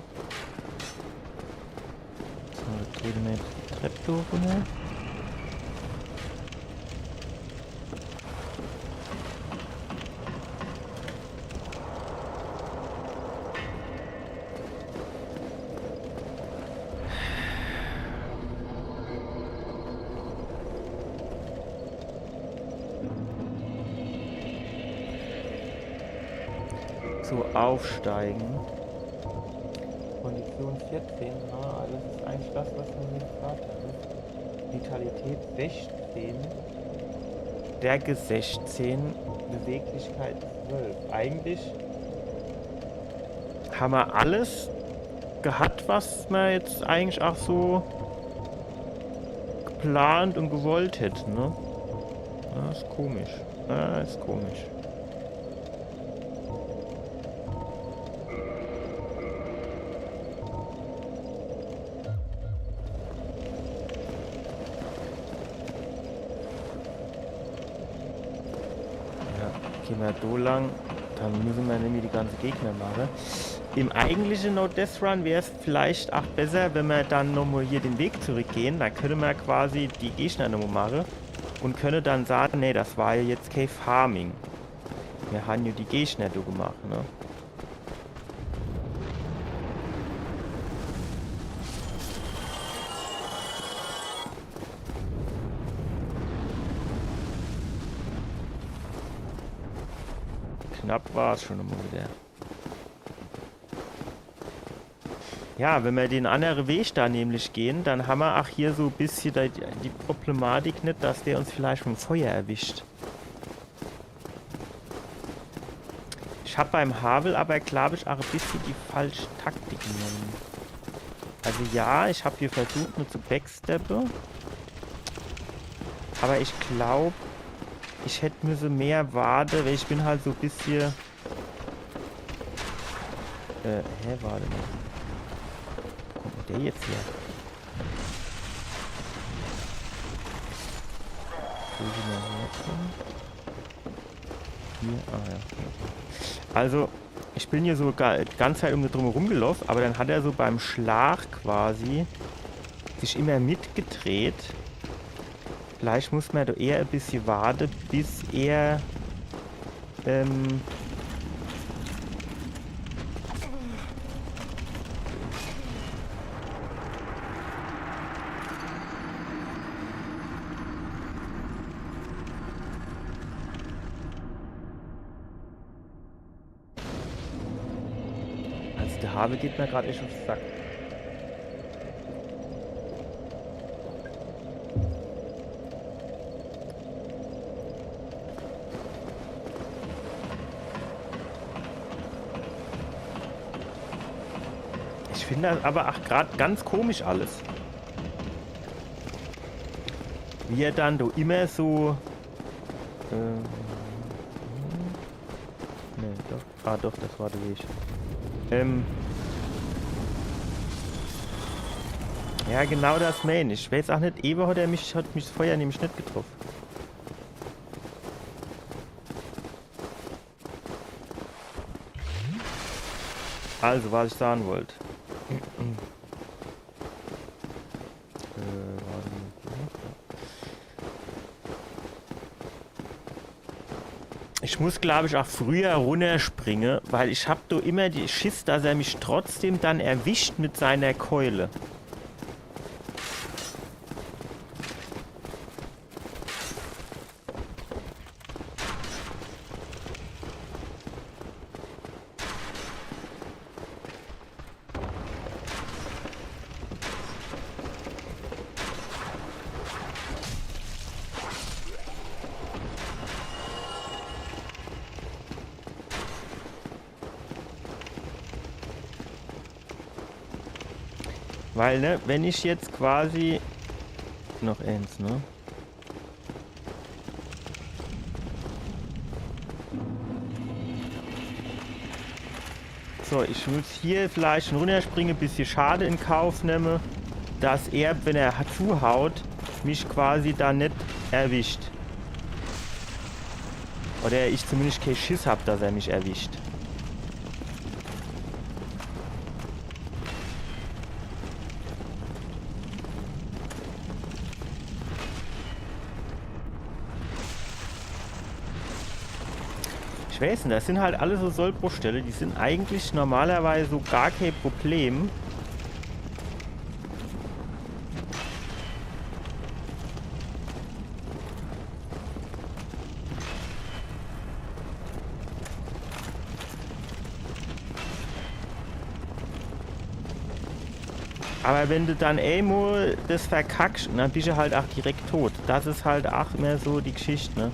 So, jetzt gehn mer die Trepp do runner. So, aufsteigen. Kondition vierzehn, ah, das is eigentlich das, was mer hier gefragt hat, ne? Vitalität sechzehn, Stärke sechzehn, Beweglichkeit zwölf. Eigentlich hammer alles gehat, was mer jetzt eigentlich ach so geplant und gewollt hätten, ne? Ja, is komisch. Ja, is komisch. Ja, gehn mer do lang, dann müssen mer nämlich die ganze Gegner mache. Im eigentliche No Death Run wär's vielleicht ach besser, wenn mer dann nochmal hier den Weg zurückgehen. Dann könne mer quasi die Gegner nochmal mache und könne dann sagen, nee, das war ja jetzt kein Farming. Mir han ja die Gegner do gemacht, ne? Knapp war's schon immer wieder. Ja, wenn mer den annere Weg da nämlich gehen, dann hammer ach hier so e bissje die, die Problematik net, dass der uns vielleicht vom Feuer erwischt. Ich hab beim Havel aber, glaub ich, ach e bissje die falsche Taktik genommen. Also ja, ich hab hier versucht, nur zu backsteppe. Aber ich glaub, ich hätt müsse mehr warte, weil ich bin halt so e bissje Äh, hä, warte mal. Wo kommt denn der jetzt her? Wo is denn der hergekommen? Hier, ah ja. Also, ich bin hier so ga-, die ganze Zeit um den drumherum gelaufen, aber dann hat er so beim Schlag quasi sich immer mitgedreht. Vielleicht muss mer do eher e bissje warte, bis er, ähm, Also der Havel geht mir grad echt uff de Sack. Ich find das aber ach grad ganz komisch alles. Wie er dann do immer so Ähm. Nee, doch. Ah, doch, das war der Weg. Ähm. Ja, genau das mein ich. Ich weiß auch net, ewe hat er mich, hat mich das Feuer nämlich net getroffen. Also, was ich sagen wollt. Äh, warte mal. Ich muss, glaub ich, auch früher runterspringen, weil ich hab do immer die Schiss, dass er mich trotzdem dann erwischt mit seiner Keule. Weil, ne, wenn ich jetzt quasi noch eins, ne? So, ich muss hier vielleicht schon runterspringen, bisschen Schade in Kauf nehmen, dass er, wenn er zuhaut, mich quasi da net erwischt. Oder ich zumindest kein Schiss hab, dass er mich erwischt. Ich weiß net, das sind halt alle so Sollbruchstelle, die sind eigentlich normalerweise so gar kein Problem. Aber wenn du dann emol das verkackst, dann bist du halt auch direkt tot. Das ist halt auch mehr so die Geschichte, ne?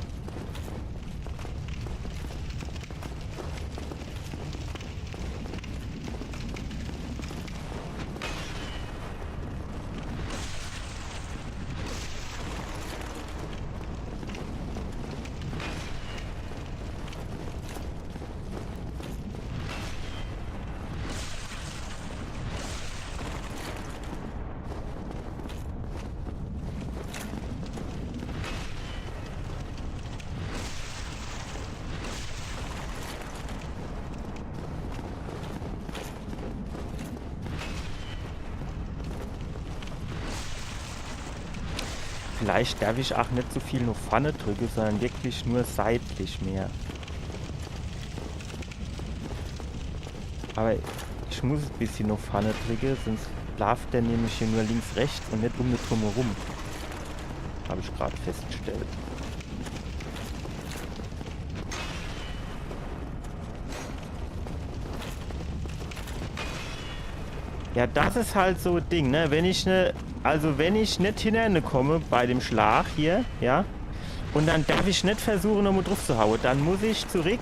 Vielleicht darf ich auch net so viel nur vorne drücken, sondern wirklich nur seitlich mehr. Aber ich muss ein bisschen nur vorne drücken, sonst läuft der nämlich hier nur links, rechts und net um mich drumherum. Habe ich gerade festgestellt. Ja, das ist halt so ein Ding, ne? Wenn ich ne, also wenn ich net hinter ne komme bei dem Schlag hier, ja, und dann darf ich net versuchen, nochmal drauf zu hauen, dann muss ich zurück,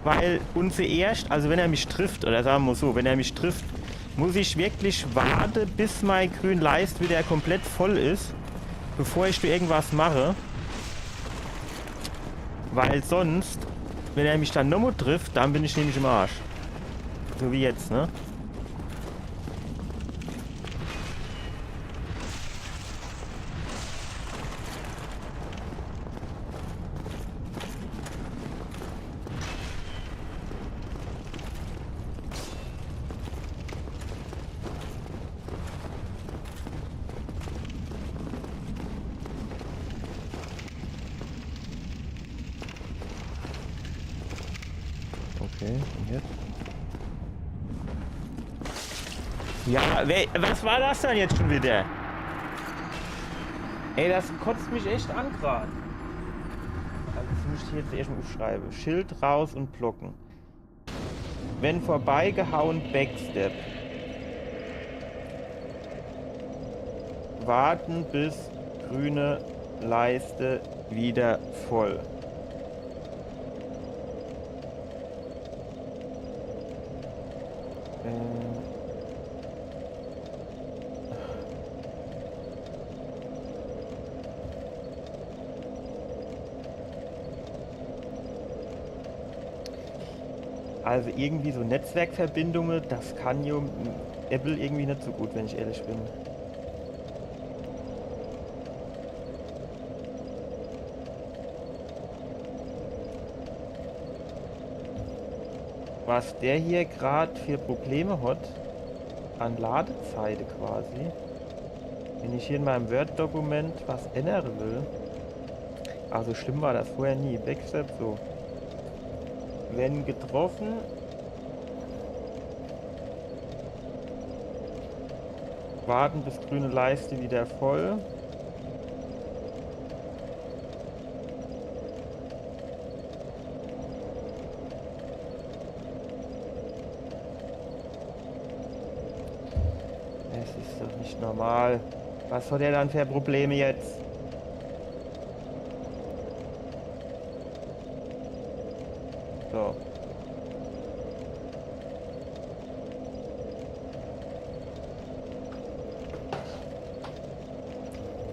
weil und zuerst, also wenn er mich trifft, oder sagen wir so, wenn er mich trifft, muss ich wirklich warten, bis mein grün Leist wieder komplett voll ist, bevor ich da irgendwas mache. Weil sonst, wenn er mich dann nochmal trifft, dann bin ich nämlich im Arsch. So wie jetzt, ne? Okay, und jetzt? Ja, we-, was war das denn jetzt schon wieder? Ey, das kotzt mich echt an grad. Also das muss ich jetzt erstmal aufschreiben. Schild raus und blocken. Wenn vorbeigehauen, Backstep. Warten, bis grüne Leiste wieder voll. Äh. Also irgendwie so Netzwerkverbindungen, das kann jo Apple irgendwie net so gut, wenn ich ehrlich bin. Was der hier grad für Probleme hat, an Ladezeite quasi. Wenn ich hier in meinem Word-Dokument was ändern will, also schlimm war das vorher nie. Backstep, so. Wenn getroffen, warten, bis grüne Leiste wieder voll. Es ist doch nicht normal. Was hat der dann für Probleme jetzt? So.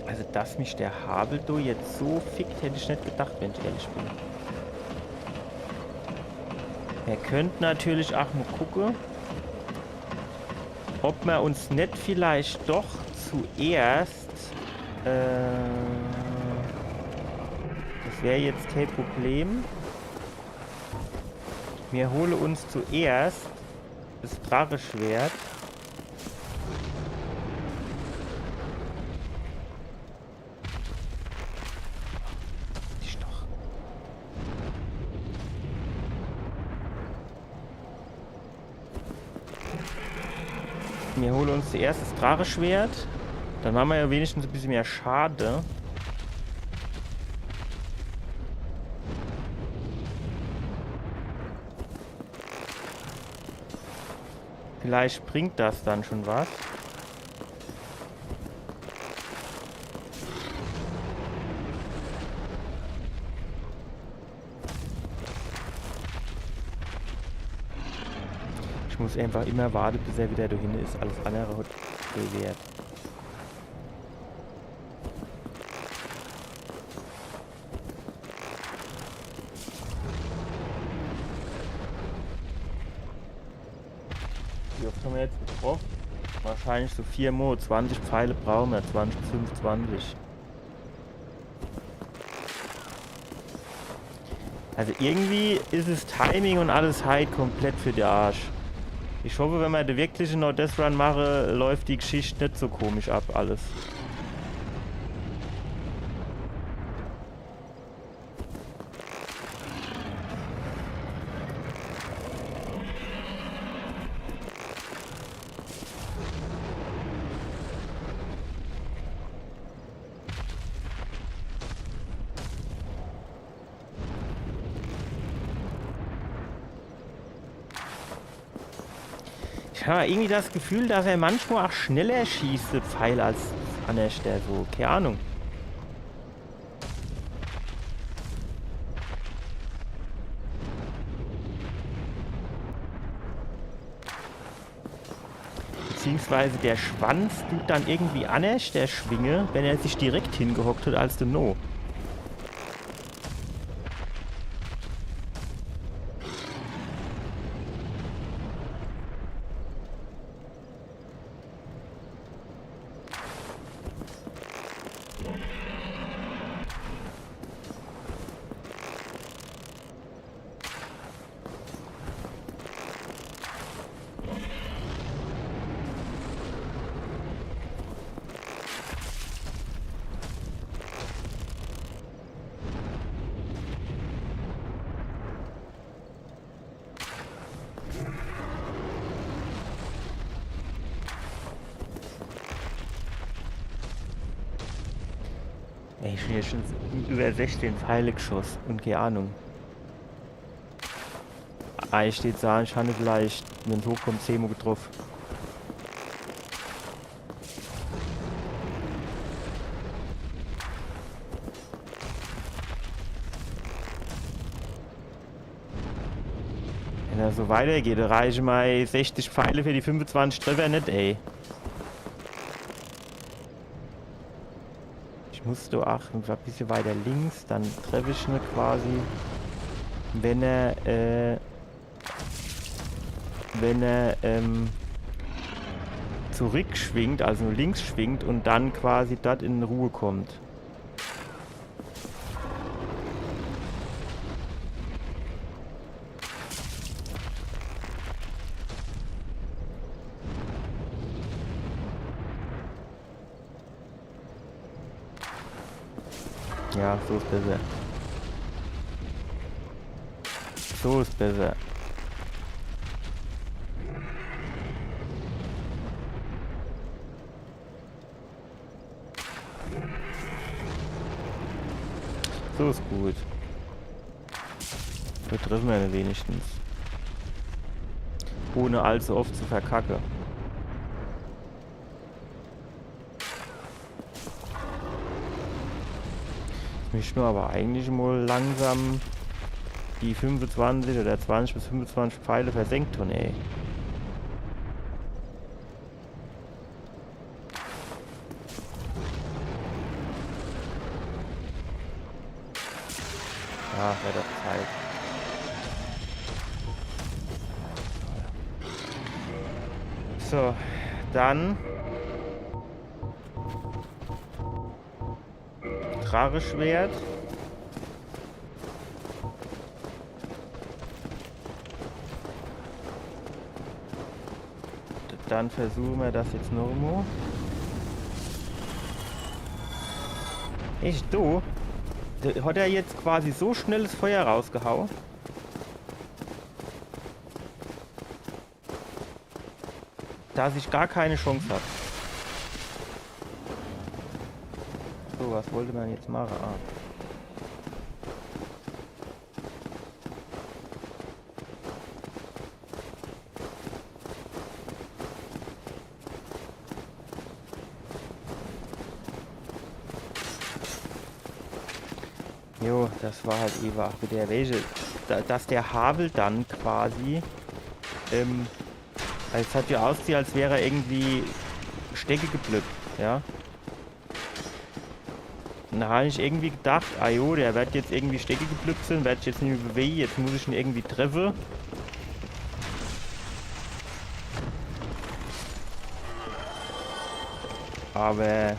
Also, dass mich der Havel do jetzt so fickt, hätt ich net gedacht, wenn ich ehrlich bin. Mir könnt natürlich ach mo gucke, ob mer uns net vielleicht doch zuerst, äh, das wär jetzt kee Problem. Mir hole uns zuerst das Dracheschwert. Ich doch. Mir hole uns zuerst das Dracheschwert. Dann mache mer ja wenigstens e bissje mehr Schade. Vielleicht bringt das dann schon was. Ich muss einfach immer warte, bis er wieder dahin ist. Alles andere hat kee Wert. Wie oft haben wir jetzt getroffen? Wahrscheinlich so vier Mo. Zwanzig Pfeile brauchen wir. Zwanzig, fünfundzwanzig. Also irgendwie ist es Timing und alles halt komplett für de Arsch. Ich hoffe, wenn wir de wirkliche No-Death-Run mache, läuft die Geschichte net so komisch ab, alles. Ich hab irgendwie das Gefühl, dass er manchmal auch schneller schießt, de Pfeil, als an der Stelle so. Keine Ahnung. Beziehungsweise der Schwanz tut dann irgendwie anders, der Schwinge, wenn er sich direkt hingehockt hat, als de No. Ey, ich bin jetzt schon über sechzehn Pfeile geschossen und keine Ahnung. Eigentlich steht so an, ich habe vielleicht, wenn es hochkommt, zehn Mo getroffen. Wenn das so weitergeht, da reichen mei sechzig Pfeile für die fünfundzwanzig Treffer net, ey. Ich muss do ach e bissje weiter links, dann treff ich ne quasi. Wenn er, äh, wenn er ähm, zurückschwingt, also nur links schwingt und dann quasi dort in Ruhe kommt. Ja, so is besser. So is besser. So is gut. Do treffe mer ne wenigstens. Ohne allzu oft zu verkacke. Jetzt misst mer aber eigentlich mol langsam die fünfezwanzig oder zwanzig bis fünfezwanzig Pfeile versenkt hun, ey. Ah, wär doch Zeit. So, dann. Dracheschwert. Dann versuche mer das jetzt noch emol. Echt, du? Do hat er jetzt quasi so schnell das Feuer rausgehaue, dass ich gar keine Chance hab. So, was wollte mer jetzt mache? Ah. Jo, das war halt ewe ach wieder welche. Da, dass der Havel dann quasi, ähm, also es hat ja ausgesehen, als wär er irgendwie stecke gebliewe, ja. Und da hab ich irgendwie gedacht, ah jo, der werd jetzt irgendwie stecke gebliewe sin, werd sich jetzt nimmi bewege, jetzt muss ich ihn irgendwie treffe. Aber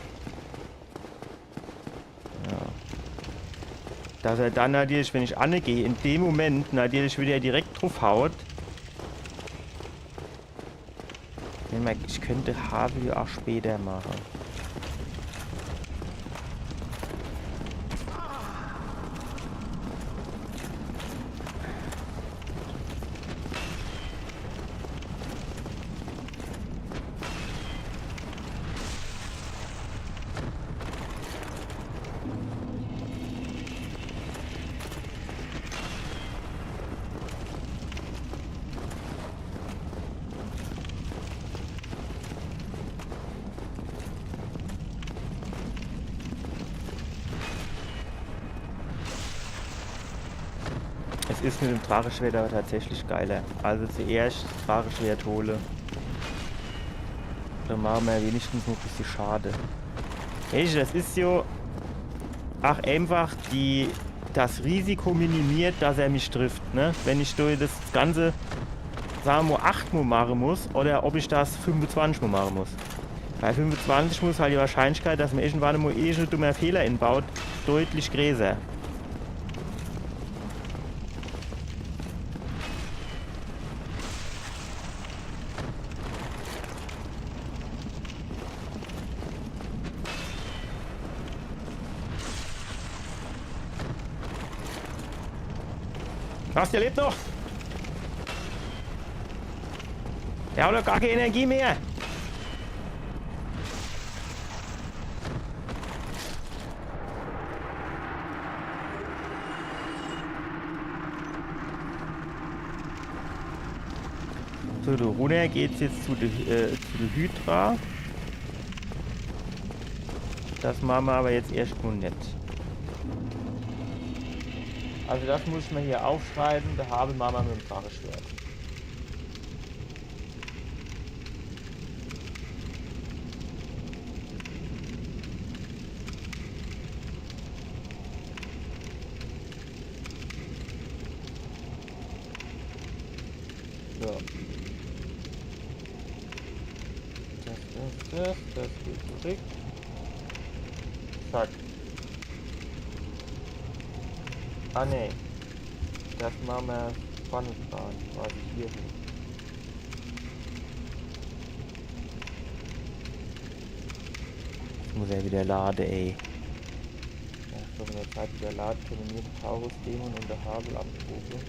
Ja. Dass er dann natürlich, wenn ich anegeh, in dem Moment natürlich wieder direkt druffhaut. Ich mein, ich könnt Havel jo ach später mache. Es is mit dem Dracheschwert aber tatsächlich geiler. Also zuerscht Dracheschwert hole. Dann mache mer wenigstens noch e bissje Schade. Mensch, das is jo ach einfach die, das Risiko minimiert, dass er mich trifft, ne? Wenn ich do das Ganze, sage mer, acht Mol mache muss oder ob ich das fünfezwanzig Mol mache muss. Bei fünfezwanzig muss halt die Wahrscheinlichkeit, dass mer irgendwann mol irgend e dummer Fehler inbaut, deutlich greßer. Was, der lebt noch? Der hat doch gar keine Energie mehr. So, do runner geht's jetzt zu de, äh, zu de Hydra. Das mache mer aber jetzt erscht mol net. Also das muss mer hier aufschreibe, do hab mer mol mit dem Dracheschwert. So. Das, das geht zurück. Zack. Ah, nee. Das mache mer vorne dran, quasi hier hin. Jetzt muss er wieder lade, ey. Ja, so, wenn er Zeit wieder ladet, kenne mer de Taurus-Dämon un de Havel anprobe.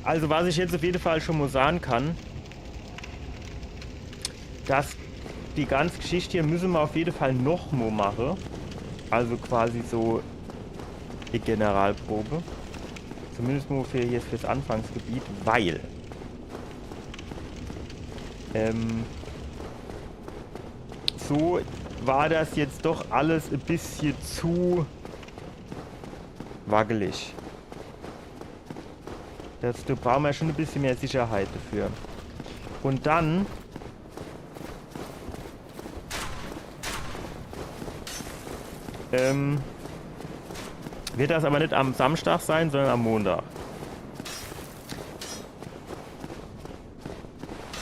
Also was ich jetzt auf jeden Fall schon mal sagen kann, dass die ganze Geschichte hier müssen wir auf jeden Fall noch mal machen. Also quasi so die Generalprobe. Zumindest nur für hier fürs Anfangsgebiet, weil ähm, so war das jetzt doch alles ein bisschen zu wackelig. Das, da brauchen wir schon ein bisschen mehr Sicherheit dafür. Und dann ähm, wird das aber nicht am Samstag sein, sondern am Montag.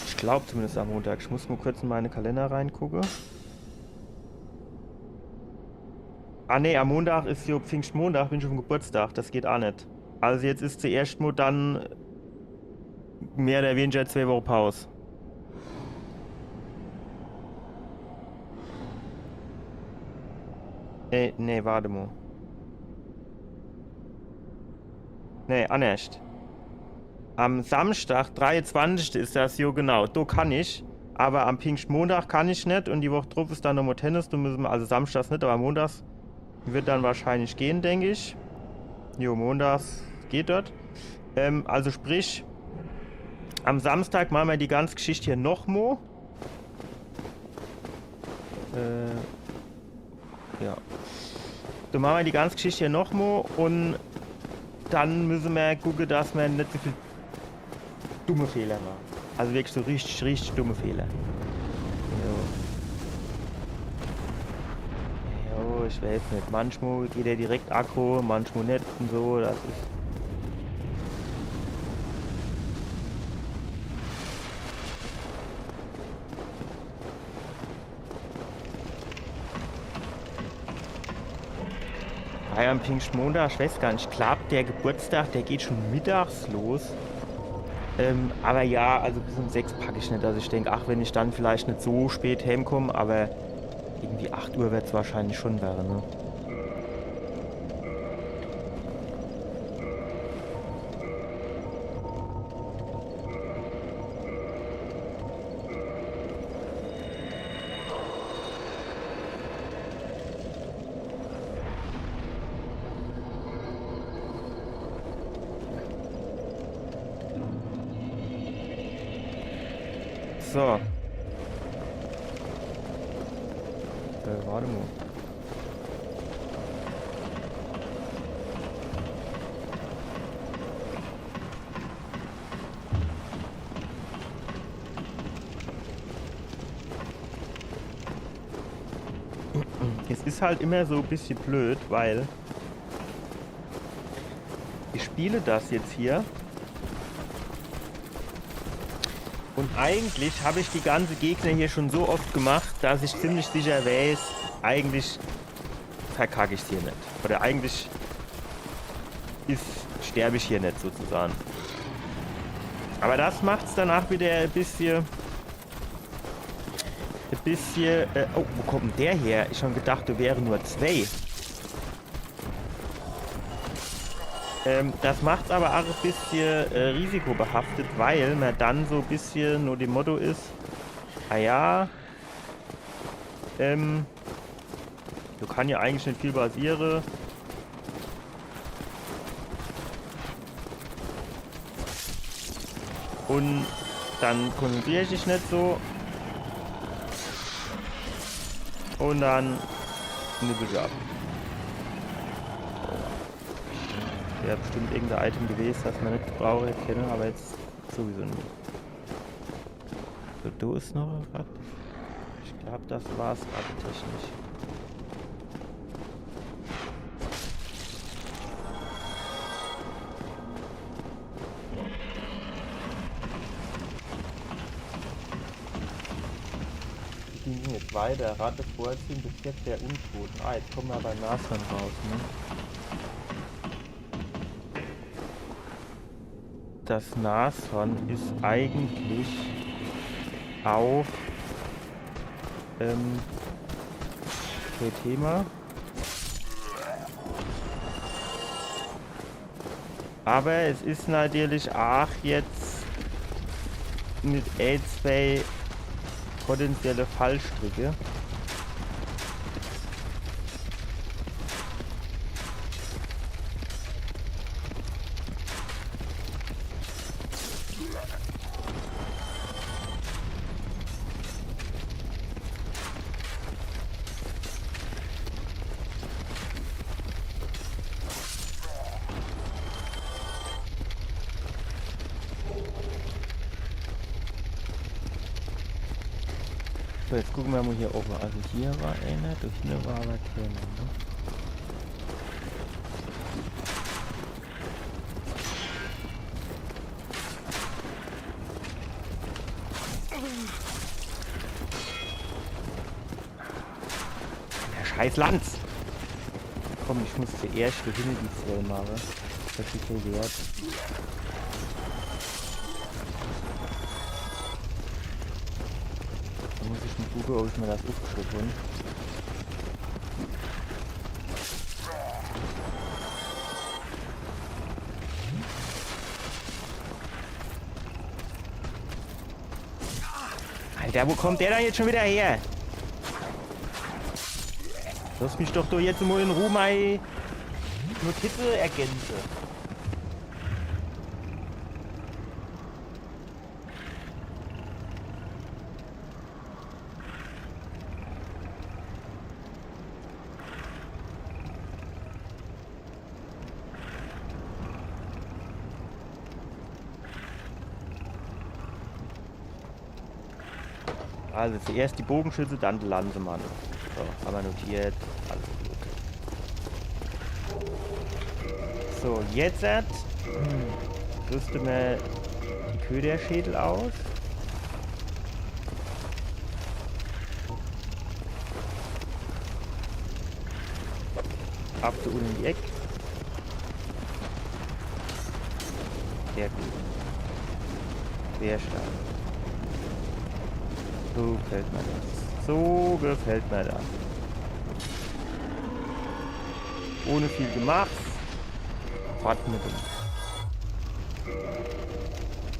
Ich glaube zumindest am Montag. Ich muss mal kurz in meine Kalender reingucken. Ah nee, am Montag ist ja Pfingstmontag, bin ich auf dem Geburtstag. Das geht auch nicht. Also jetzt ist zuerst mal dann mehr oder weniger zwei Wochen Pause. Äh, nee, warte mal. Nee, annerscht. Am Samstag, dreiundzwanzigste ist das, jo genau, do kann ich. Aber am Pfingstmontag kann ich nicht und die Woche drauf ist dann nochmal Tennis, do müssen wir, also samstags nicht, aber montags wird dann wahrscheinlich gehen, denke ich. Jo, montags geht dort. Ähm, also sprich, am Samstag machen wir die ganze Geschichte hier nochmal. Äh, ja. Dann machen wir die ganze Geschichte hier nochmal und dann müssen wir gucken, dass wir nicht so viel dumme Fehler machen. Also wirklich so richtig, richtig dumme Fehler. Jo. Jo, ich weiß nicht. Manchmal geht er direkt aggro, manchmal nicht und so. Das ist Ah ja, am Pfingstmontag, ich weiß gar nicht, ich glaube, der Geburtstag, der geht schon mittags los. Ähm, aber ja, also bis um sechs packe ich nicht. Also ich denke, ach, wenn ich dann vielleicht nicht so spät heimkomme, aber irgendwie acht Uhr wird es wahrscheinlich schon werden, ne? So. Äh, warte mal. Es ist halt immer so ein bisschen blöd, weil ich spiele das jetzt hier. Und eigentlich habe ich die ganze Gegner hier schon so oft gemacht, dass ich ziemlich sicher weiß, eigentlich verkacke ich es hier nicht. Oder eigentlich ist, sterbe ich hier nicht sozusagen. Aber das macht es danach wieder ein bisschen, ein bisschen, äh, oh, wo kommt denn der her? Ich habe gedacht, da wären nur zwei. Ähm, das macht es aber auch ein bisschen äh, risikobehaftet, weil man dann so ein bisschen nur dem Motto ist, ah ja, ähm, du kannst ja eigentlich nicht viel passieren. Und dann konzentriere ich dich nicht so. Und dann nippel ich ab. Wäre bestimmt irgendein Item gewesen, das man nicht brauchen hätte können, aber jetzt sowieso nicht. So, da ist noch was. Ich glaube, das war es gerade technisch. Bei der Ratte vorziehen, bezirkt der Untoten. Ah, jetzt kommen wir beim Nashorn raus, ne? Das Nashorn ist eigentlich auch, ähm, kein Thema. Aber es ist natürlich auch jetzt mit ein, zwei potenzielle Fallstricke. So, jetzt gucken wir mal hier oben. Also hier war einer, da hinten war aber keiner, ne? Der scheiß Lanz! Komm, ich muss zuerst die Hinne die zwei machen. Das ist so wert. Da muss ich mal gucken, ob ich mir das aufgeschrieben habe. Alter, wo kommt der da jetzt schon wieder her? Lass mich doch, doch jetzt mal in Ruhe meine Notizen ergänzen. Also zuerst die Bogenschütze, dann der Lanzemann. So, haben wir notiert. Alles gut. So, jetzt, äh, hm, rüsten wir die Köderschädel aus. Ab zu unten in die Ecke. Sehr gut. Sehr stark. So gefällt mir das. So gefällt mir das. Ohne viel Gemacht. Fort mit dem.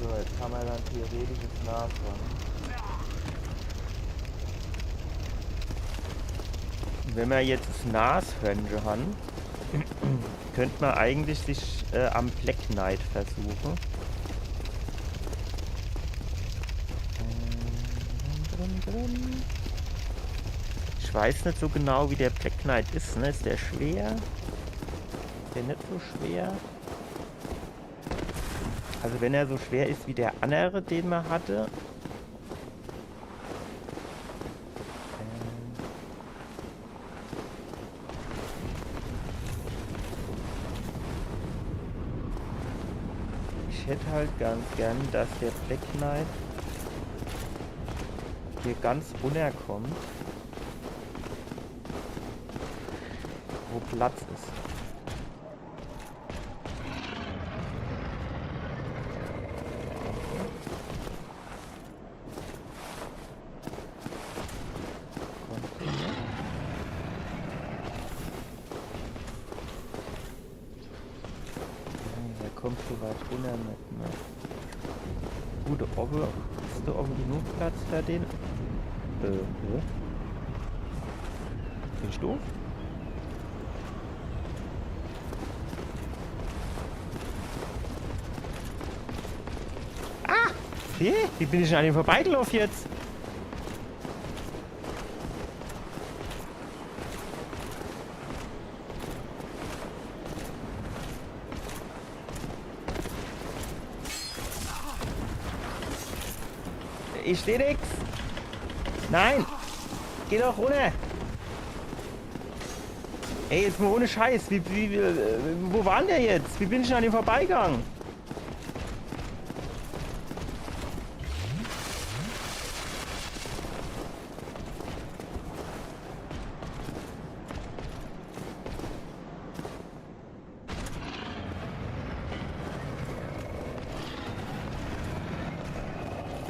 So, jetzt haben wir dann theoretisch das Nashorn. Wenn wir jetzt das Nashörnchen haben, könnte man eigentlich sich, äh, am Black Knight versuchen. Ich weiß nicht so genau, wie der Black Knight ist, ne? Ist der schwer? Ist der nicht so schwer? Also wenn er so schwer ist wie der andere, den man hatte. Ähm. Ich hätte halt ganz gern, dass der Black Knight hier ganz runterkommt, wo Platz ist. Kommt hier. Der kommt so weit runter mit, ne? Gut, oben, ist da oben genug Platz für den? Äh, hä? Bin ich doof? Ah! Wie? Wie bin ich denn an ihm vorbeigelaufen jetzt? Ich seh nix. Nein. Geh doch runter. Ey, jetzt mal ohne Scheiß. Wie, wie, wie, äh, wo war denn der jetzt? Wie bin ich denn an ihm vorbeigegangen?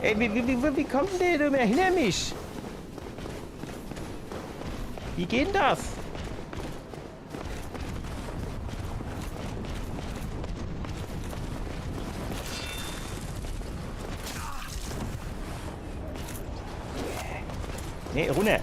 Ey, wie, wie, wie, wie kommt denn der do immer hinter mich? Wie geht denn das? Nee, runter.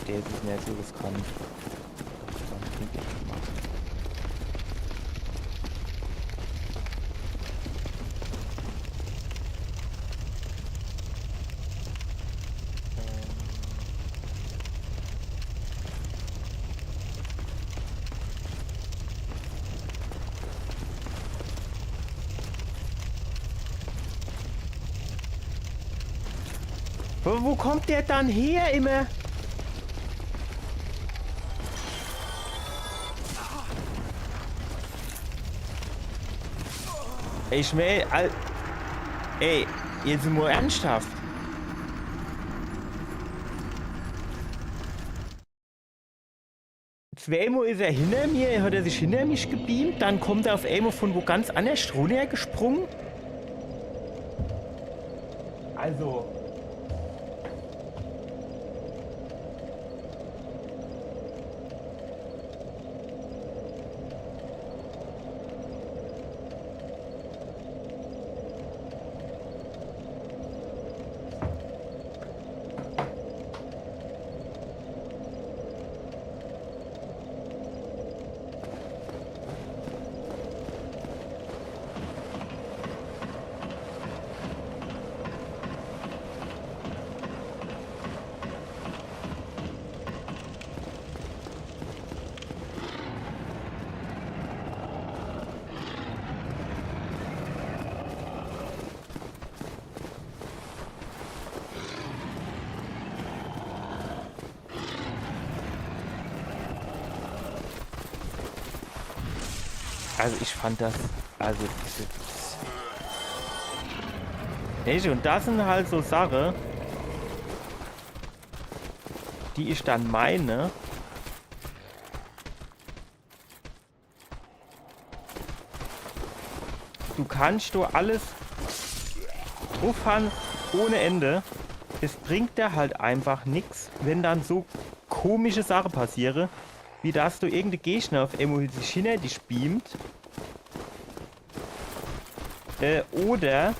Der is mir zu riskant. Wo, wo kommt der dann her immer? Ich mein, al-, ey, jetzt mol ernsthaft. Zweemol is er hinter mir, hat er sich hinter mich gebeamt, dann kommt er uff eemol von wo ganz annerscht runnergesprunge. Also. Also ich fand das, also das, weescht, und das sin halt so Sache, die ich dann mein, du kannst do alles druff han ohne Ende. Es bringt der halt einfach nix, wenn dann so komische Sache passiere, wie dass do irgende Gegner uff eemol sich hinner dich beamt. Äh, oder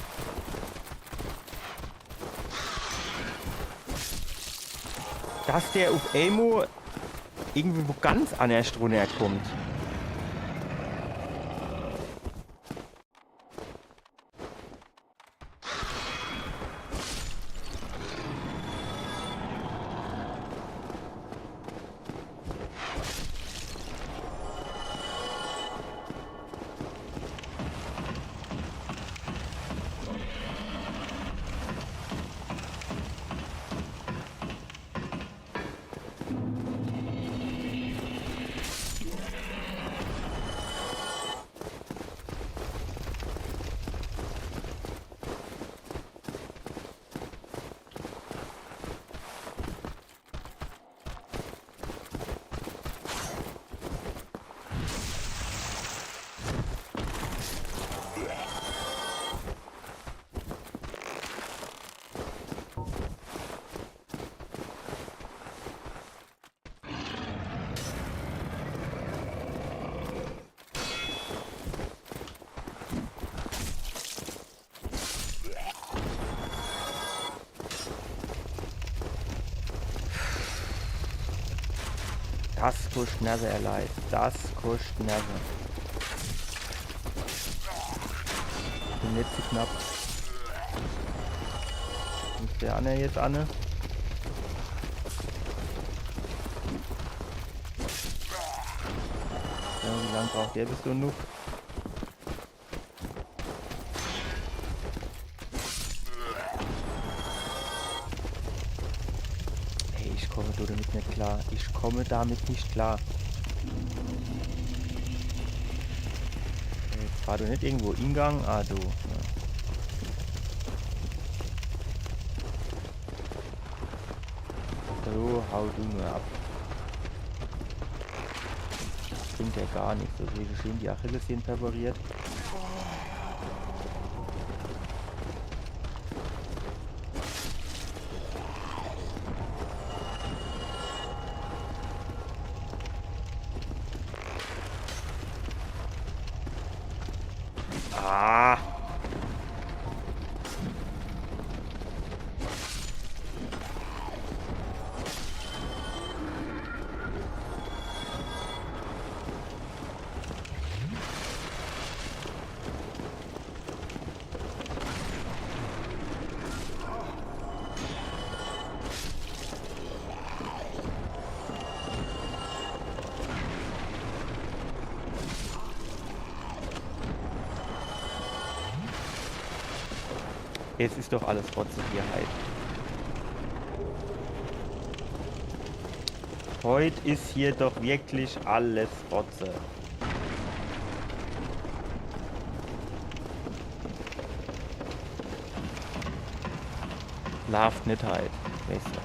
dass der uff eemol irgendwie wo ganz annerscht runnerkommt. Das koscht Nerve, ihr Leit. Das koscht Nerve. Bin net zu knapp. Kommt der anner jetzt anne? Ja, wie lang braucht der bis so en Noob? Ey, ich Komme du damit net klar? Ich komme damit net klar. Jetzt war do net irgendwo Ingang? Ah, do. Ja. So, hau du nur ab. Das bringt ja gar nichts. Deswegen schön die Achillessehnen perforiert. Ah. Es is doch alles Rotze hier halt. Heut is hier doch wirklich alles Rotze. Laaft net halt. Weißt du.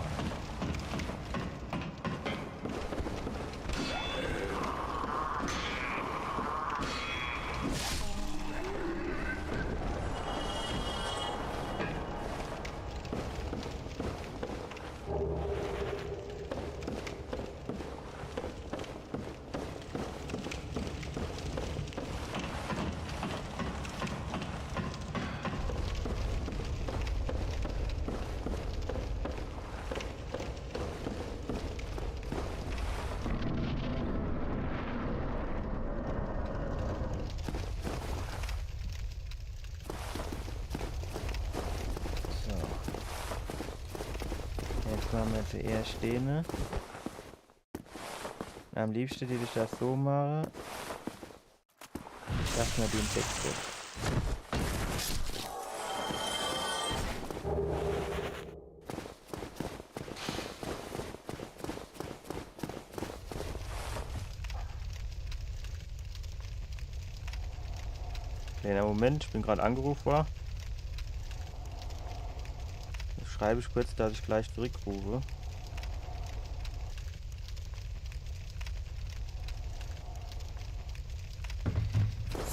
So. Jetzt mache mer zuerscht dene. Am liebschte deet ich das so mache. Dass mer den wechselt. Kleiner Moment, ich bin grad angerufe worre. Jetzt schreib ich kurz, dass ich gleich zurückrufe.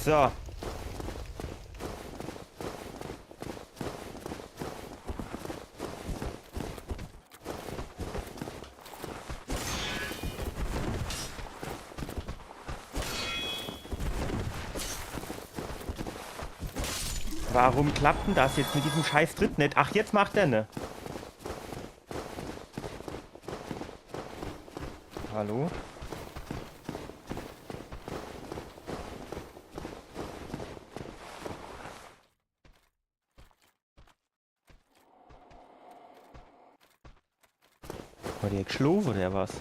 So. Warum klappt denn das jetzt mit diesem scheiß Tritt net? Ach, jetzt macht er ne. Hallo? Hat der geschlofe oder was?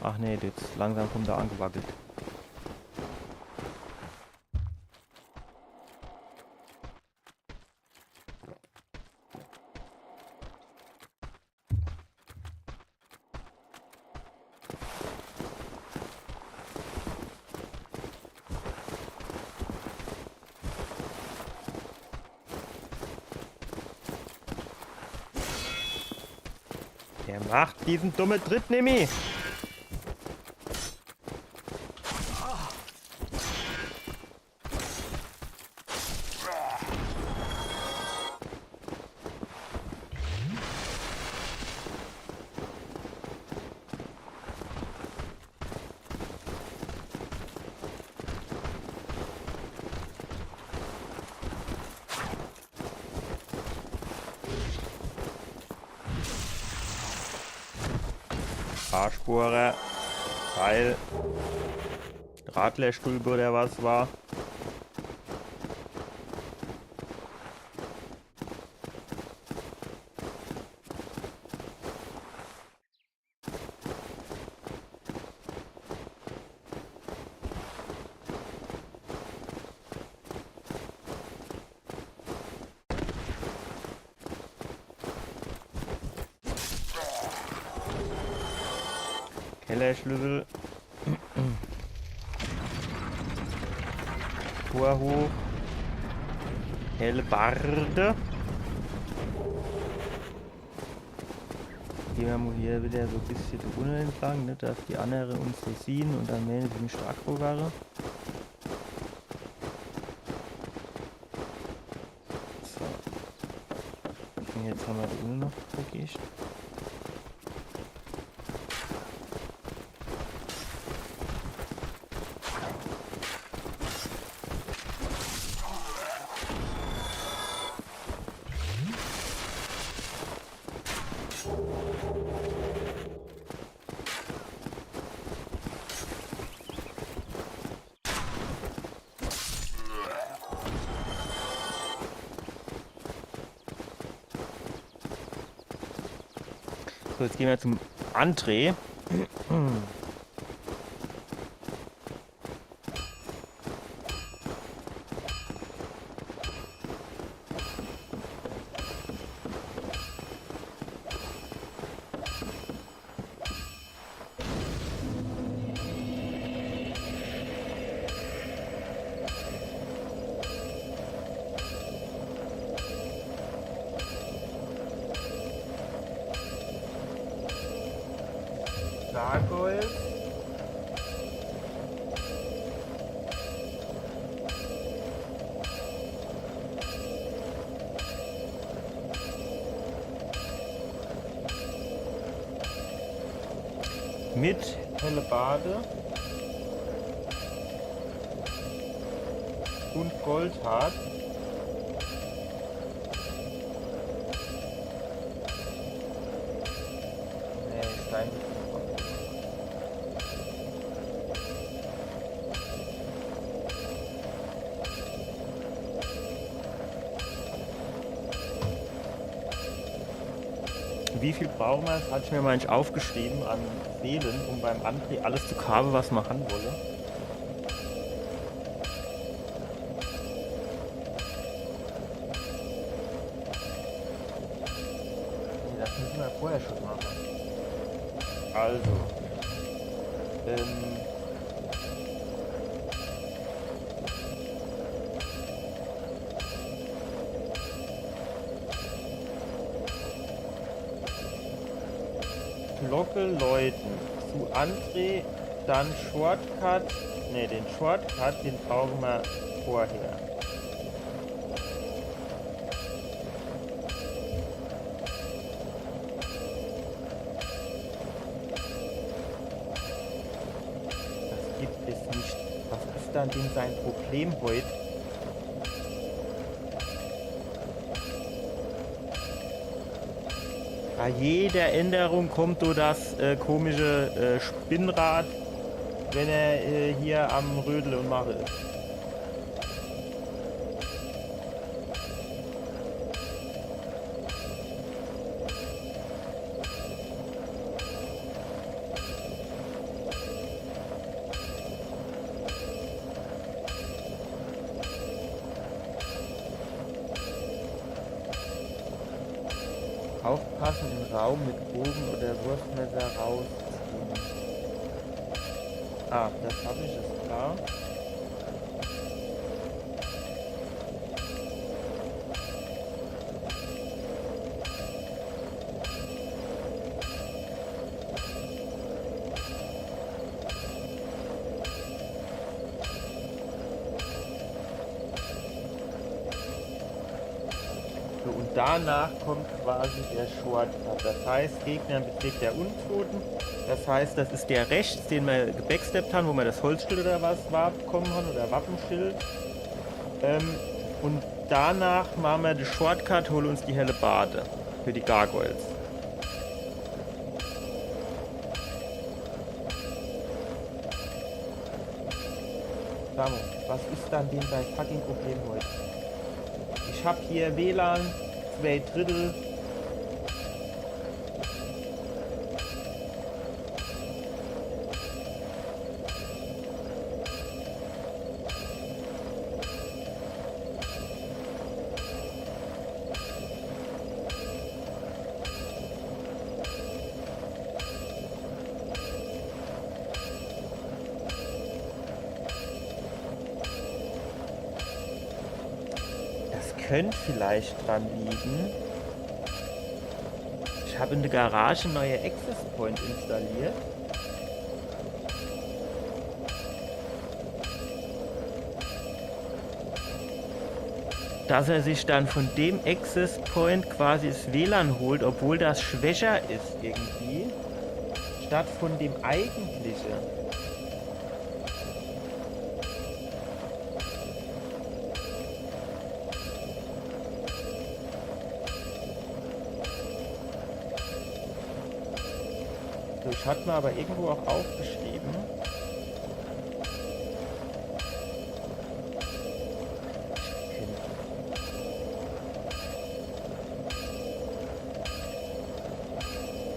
Ach nee, jetzt langsam kommt er angewackelt. Der macht diesen dumme Tritt nimmi. Arschbohrer. Teil. Radlerstulpe oder was war. Kellerschlüssel. Tor hoch. Hellebarde. Gehn mer mol hier widder so e bissche do unne entlang, net, dass die annere uns so siehn un dann määne, wie stark mer ware. So. Un jetzt hämmer do unne noch e Kist. So, jetzt gehn mer zum André. Gargoyles. Mit Hellebarde un Goldharz. Nee, Stein. Wie viel brauche mer? Das hat ich mir mal nicht aufgeschrieben an Seelen, um beim André alles zu haben, was mer haben wolle. Nee, das müssen wir vorher schon machen. Also, ähm, Glocke läuten. Zu André, dann Shortcut. Ne, den Shortcut, den brauchen wir vorher. Das gibt es nicht. Was ist dann denn sein Problem heute? Bei jeder Änderung kommt so das, äh, komische, äh, Spinnrad, wenn er, äh, hier am Rödle und Mache ist. Aufpassen, im Raum mit Bogen oder Wurfmesser rausziehen. Ah, das hab ich, ist klar. So, und danach kommt quasi der Shortcut. Das heißt, Gegner im Bezirk der Untoten. Das heißt, das ist der rechts, den wir gebacksteppt haben, wo wir das Holzschild oder was war, bekommen haben oder Wappenschild. Ähm, und danach machen wir den Shortcut, holen uns die Hellebarde für die Gargoyles. Samu, was ist dann denn dein fucking Problem heute? Ich hab hier W L A N, zwei Drittel. Könnt vielleicht dran liegen. Ich hab in de Garage en neie Access Point installiert. Dass er sich dann von dem Access Point quasi 's W lan holt, obwohl das schwächer is irgendwie, statt von dem eigentliche. So, ich hat mir aber irgendwo auch aufgeschrieben.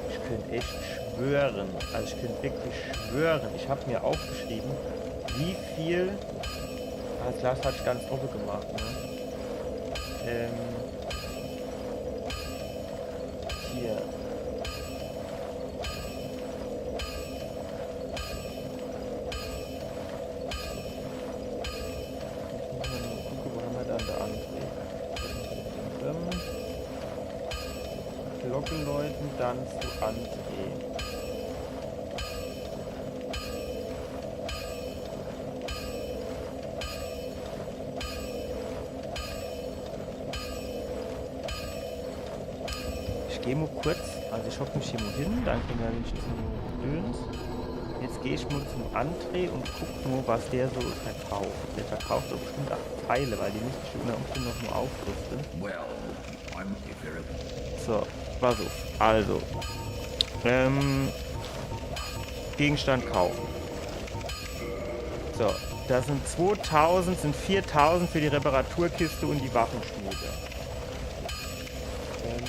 Ich könnt echt schwören, also ich könnt wirklich schwören, ich hab mir aufgeschrieben, wie viel. Ah, das Glas hat ich ganz offen gemacht, ne? Ähm, hier. Jetzt müssen wir nur gucken, wo haben wir dann den André? Ähm, Glocke läuten, dann zu André. Ich geh mo kurz, also ich hock mich hier mo hin, dann können wir wenigstens mo Döns. Jetzt geh ich mo zum André und guck mo, was der so verkauft. Der verkauft doch bestimmt acht Pfeile, weil die müsste ich unter Umständen noch mo aufrüsten. Well, I'm if you're a So, pass auf. Also, ähm, Gegenstand kaufen. So, das sind zwotausend, sind viertausend für die Reparaturkiste und die Waffenschmiede. Ähm,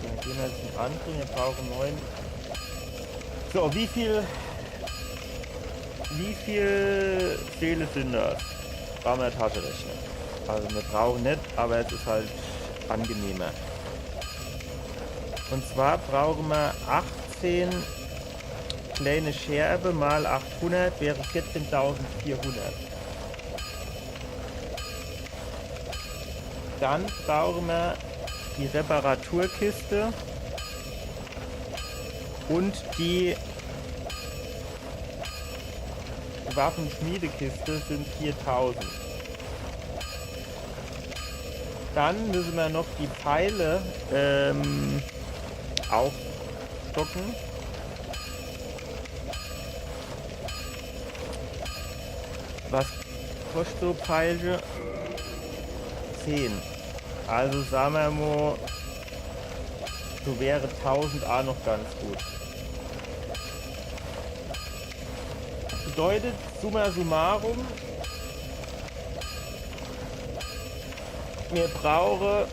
Dann gehen wir jetzt zum André. Wir brauchen neun. So, wie viel, wie viel Seele sind das? Brauchen wir Taschenrechner. Also wir brauchen nicht, aber es ist halt angenehmer. Und zwar brauchen wir achtzehn kleine Scherbe mal achthundert wäre vierzehntausendvierhundert. Dann brauchen wir die Reparaturkiste und die Waffenschmiedekiste sind viertausend. Dann müssen wir noch die Pfeile, ähm, aufstocken. Was kostet so Pfeile? Zehn. Also sagen wir mal, so wäre tausend auch noch ganz gut. Bedeutet, summa summarum, wir brauchen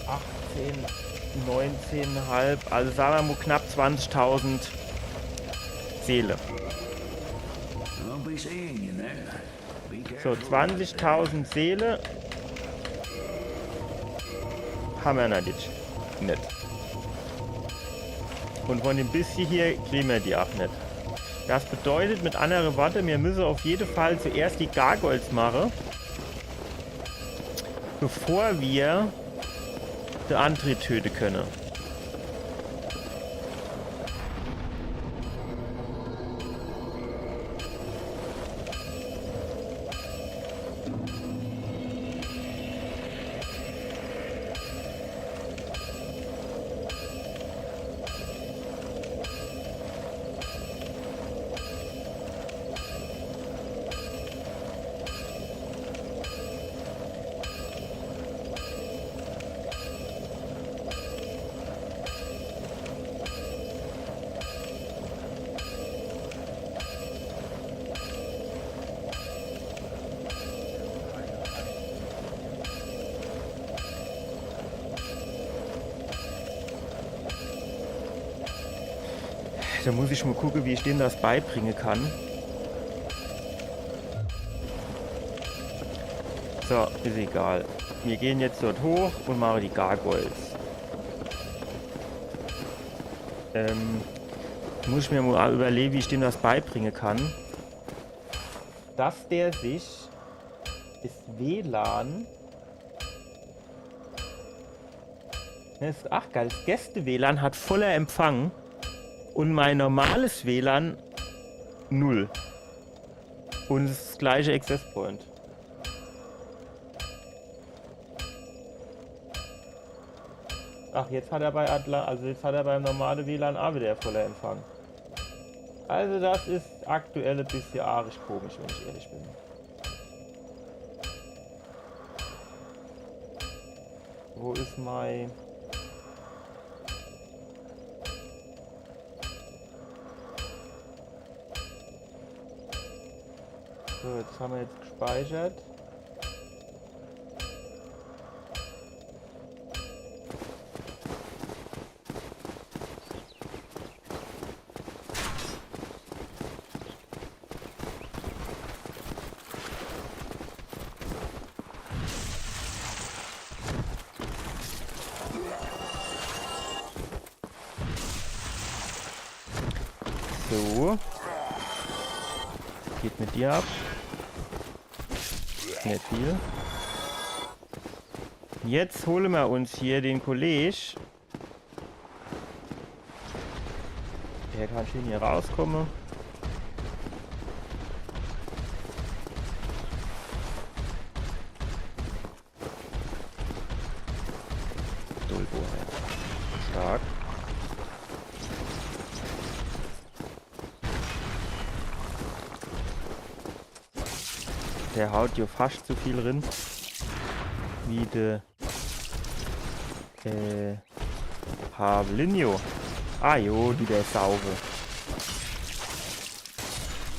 achtzehn, neunzehn Komma fünf, also sagen wir mal knapp zwanzigtausend Seele. I'll be seeing you there. So, zwanzigtausend Seele haben wir natürlich nicht. Und von dem bisschen hier kriegen wir die auch nicht. Das bedeutet mit anderen Worten, wir müssen auf jeden Fall zuerst die Gargoyles machen, bevor wir den André töten können. Da muss ich mo gucke, wie ich dem das beibringe kann. So, is egal. Mir gehn jetzt dort hoch un mache die Gargoyles. Ähm, muss ich mir mo a-, überlehe, wie ich dem das beibringe kann. Dass der sich das W lan. Das, ach geil, das Gäste-W lan hat voller Empfang un mein normales W lan null. Un das gleiche Access Point. Ach, jetzt hat er bei Atla-, also jetzt hat er beim normale W lan a wieder voller Empfang. Also das is aktuell e bissje arisch komisch, wenn ich ehrlich bin. Wo is mein... So, jetzt ham mir jetzt gespeichert. So. Geht mit dir ab. Net viel. Jetzt hole mer uns hier den Kolleg. Der kann schön hier rauskomme. Dolbo, ja. Stark. Der haut jo fascht so viel rin. Wie de, äh, Pavlinho. Ah jo, du, der Saufe.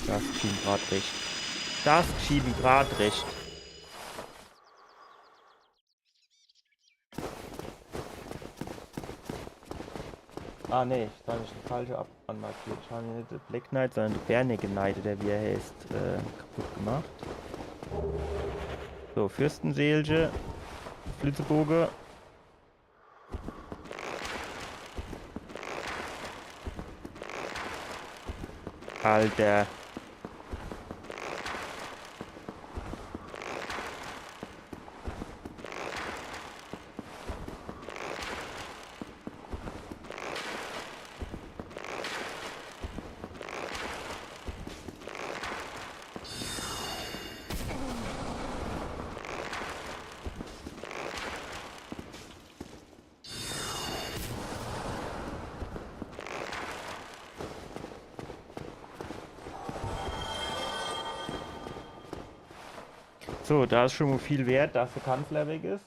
Das geschieht em grad recht. Das geschieht em grad recht. Ah, nee, ich hab net die falsche ab-, anmarkiert. Ich hab net de Black Knight, sondern de Bare Naked Knight, oder wie er heißt, äh, kaputt gemacht. So, Fürstenseelche. Flitzeboge. Alter. So, do is schun mol viel wert, dass de Kanzler weg is.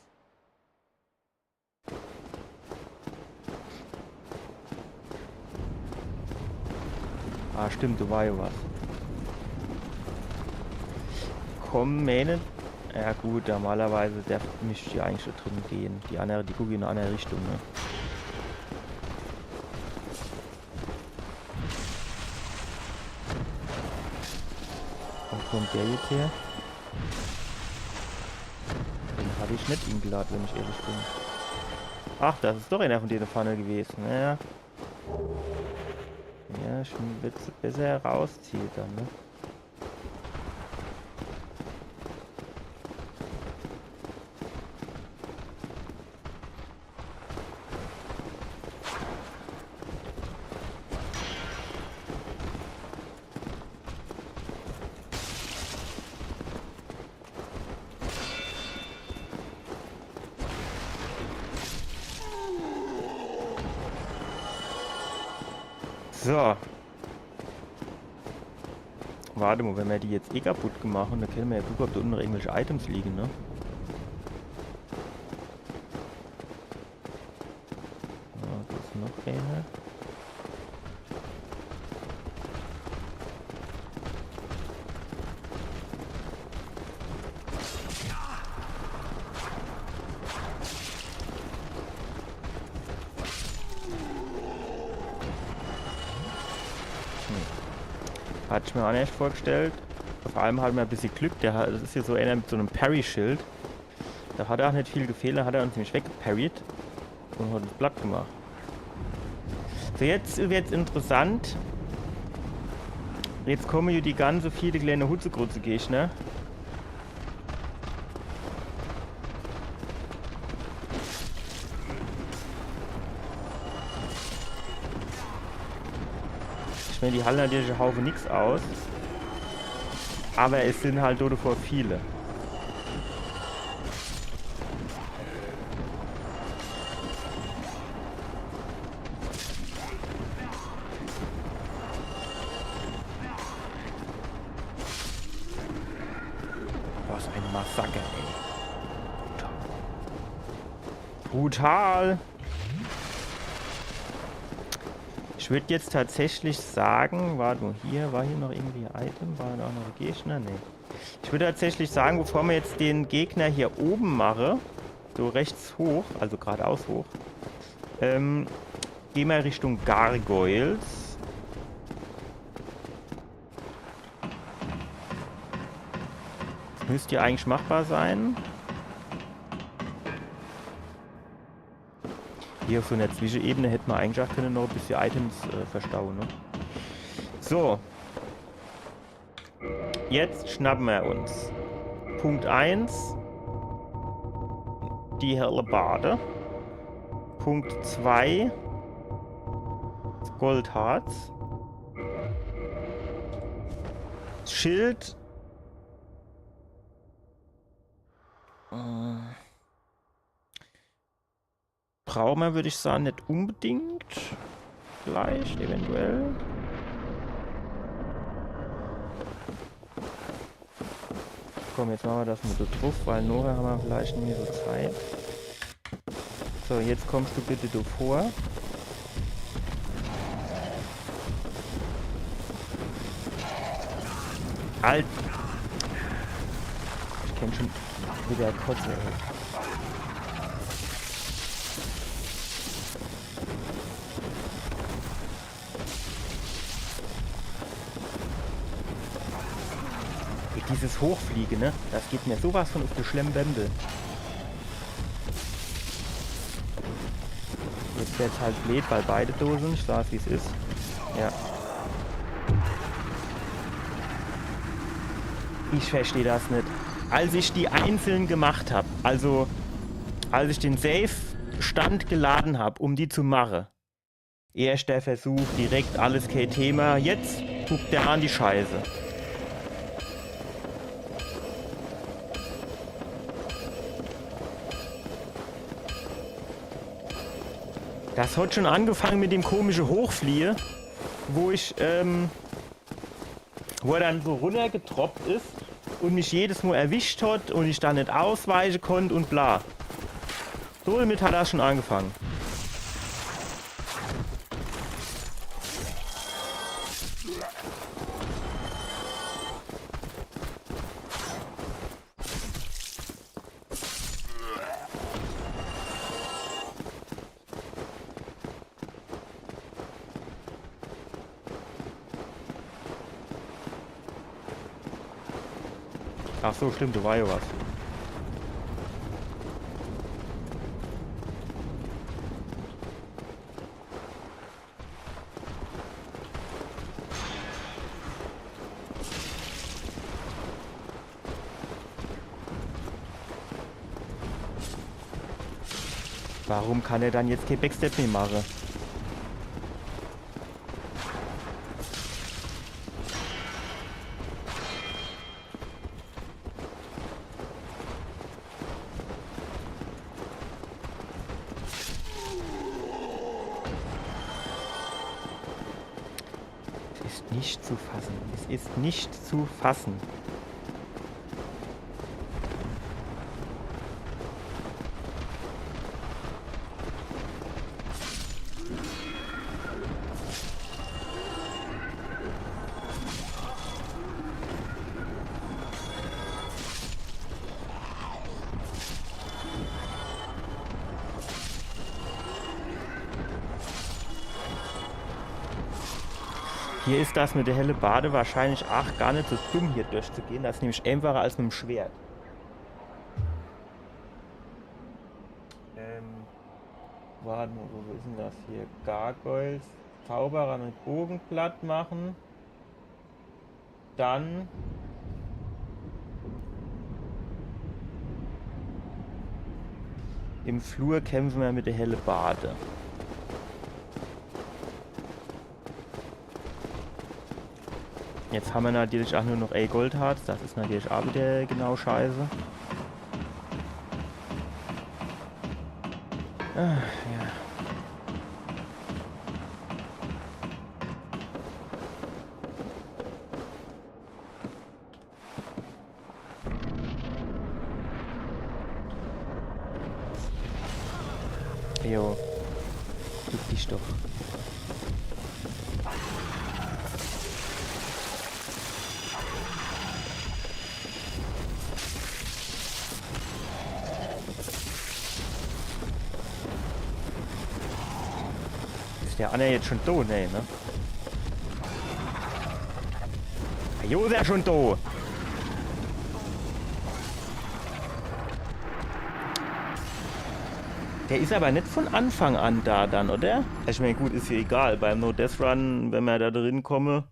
Ah, stimmt, do war jo was. Komm, Mähne. Ja gut, normalerweis derft, misst die eigentlich do drin gehe. Die annere, die gucke in e annere Richtung, ne? Wo kommt der jetzt her? Den hab ich net ingelad, wenn ich ehrlich bin. Ach, das is doch eener vun dene Funnel gewese. Naja. Ja, schun be-, besser rausziehe dann, ne? So. Wart mol, wenn mer die jetzt eh kaputt gemacht hon, dann kenne mer jo gucke, ob do unne noch irgendwelche Items liege, ne? Ja, do is noch eener. Hat ich mir ach net vorgestellt. Vor allem hat mer e bissje Glück, der hat, das is jo so ener mit so nem Parry-Schild. Da hat er ach net viel gefehlt, da hat er uns nämlich weggeparried un hat uns platt gemacht. So, jetzt wird's interessant. Jetzt komme jo die ganze fiete kleine Hutzegrutze-Gegner. Ich mein, die halle natürlich e Haufe nix aus. Aber es sin halt dodevor viele. Was e Massaker, ey. Brutal. Ich würd jetzt tatsächlich sagen, war nur hier, war hier noch irgendwie e Item? War do noch e Gegner? Nee. Ich würd tatsächlich sagen, bevor mer jetzt den Gegner hier oben mache, so rechts hoch, also gradaus hoch, ähm, geh mer Richtung Gargoyles. Müsst jo eigentlich machbar sein. Hier uff so ner Zwischenebene hätt mer eigentlich ach könne noch e bissje Items, äh, verstaue, ne? So. Jetzt schnappe mer uns Punkt eins, die Hellebarde. Punkt zwei, das Goldharz. Das Schild. Äh, brauche mer, würd ich sage, net unbedingt. Vielleicht, eventuell. Komm, jetzt mache mer das mol so druff, weil nochher hammer vielleicht net so Zeit. So, jetzt kommst du bitte do vor. Alter. Ich kenn schon wieder Kotze, ey. Ey, dieses Hochfliege, ne? Das geht mer sowas von uff de Schlembembel. Jetzt werd's halt bleed, weil beide do sin. Ich sag's, wie's is. Ja. Ich versteh das net. Als ich die einzeln gemacht hab, also als ich den Save-Stand geladen hab, um die zu mache, erschter Versuch, direkt alles kee Thema. Jetzt guck der an die Scheiße. Das hat schon angefangen mit dem komische Hochfliehe, wo ich, ähm, wo er dann so runnergetroppt is und mich jedes Mol erwischt hat und ich dann net ausweiche konnt und bla. So damit hat er schon angefangen. Ach so, stimmt, do war jo was. Warum kann er dann jetzt kee Backstep mehr mache? Es ist nicht zu fassen. Es ist nicht zu fassen. Hier is das mit de Hellebarde wahrscheinlich ach gar net so dumm, hier durchzugehen. Das is nämlich einfacher als mit'm Schwert. Ähm, warte mal, wo is denn das hier? Gargoyles, Zauberer mit Bogen platt machen. Dann im Flur kämpfe mer mit de Hellebarde. Jetzt hammer natürlich ach nur noch e Goldharz. Das is natürlich ach wieder genau scheiße. Ah, ja. Jo. Duck dich doch. Is der anner jetzt schon do? Nee, ne? Ah, jo, is er schon do. Der is aber net von Anfang an da dann, oder? Ich mein, gut, is ja egal. Beim No-Death-Run, wenn mer da drin komme,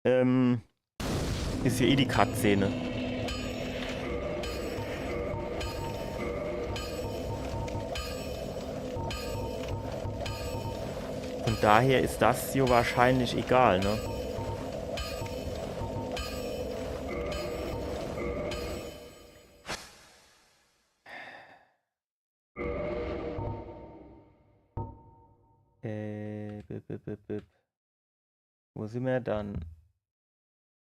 ähm, is ja eh die Cutscene. Von daher is das jo wahrscheinlich egal, ne? Äh, bip, bip, bip, bip. Wo sin mer dann?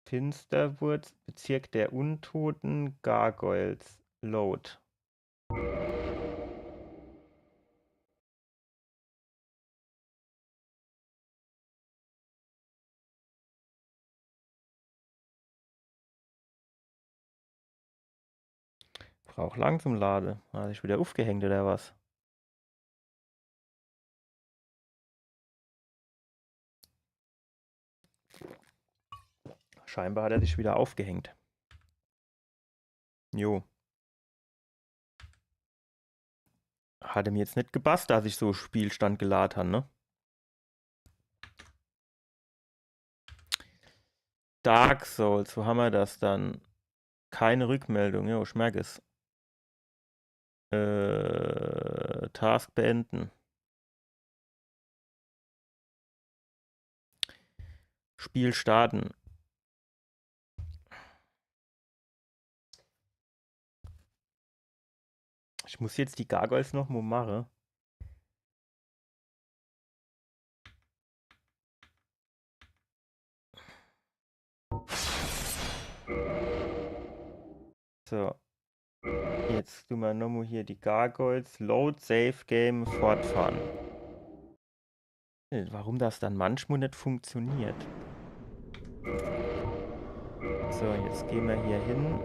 Finsterwurz, Bezirk der Untoten, Gargoyles, Load. Braucht lang zum Lade. Hat sich wieder uffgehängt oder was? Scheinbar hat er sich wieder uffgehängt. Jo. Hat em jetzt net gepasst, dass ich so Spielstand gelad han, ne? Dark Souls, wo hammer das dann? Keine Rückmeldung, jo, ich merk es. Äh, Task beenden. Spiel starten. Ich muss jetzt die Gargoyles noch mo mache. So. Jetzt du mer nomo hier die Gargoyles. Load, Save Game, fortfahren. Warum das dann manchmal net funktioniert. So, jetzt geh mer hier hin.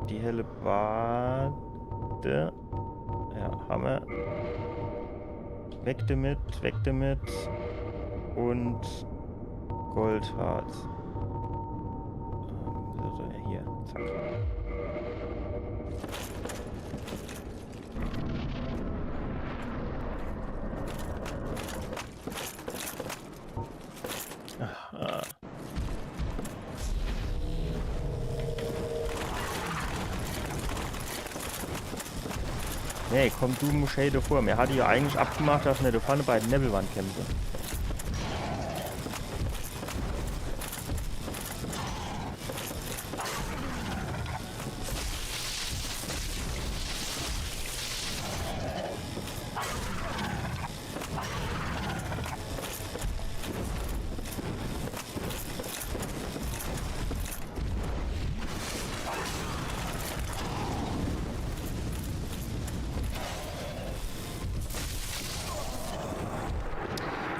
Die Hellebarde. Ja, hammer. Weg damit, weg damit. Und Goldharz. Ähm, so, so, hier, zack. Aha. Nee, komm du Moschee davor. Mir hatte ja eigentlich abgemacht, dass mir da vorne bei der Nebelwand kämpfe.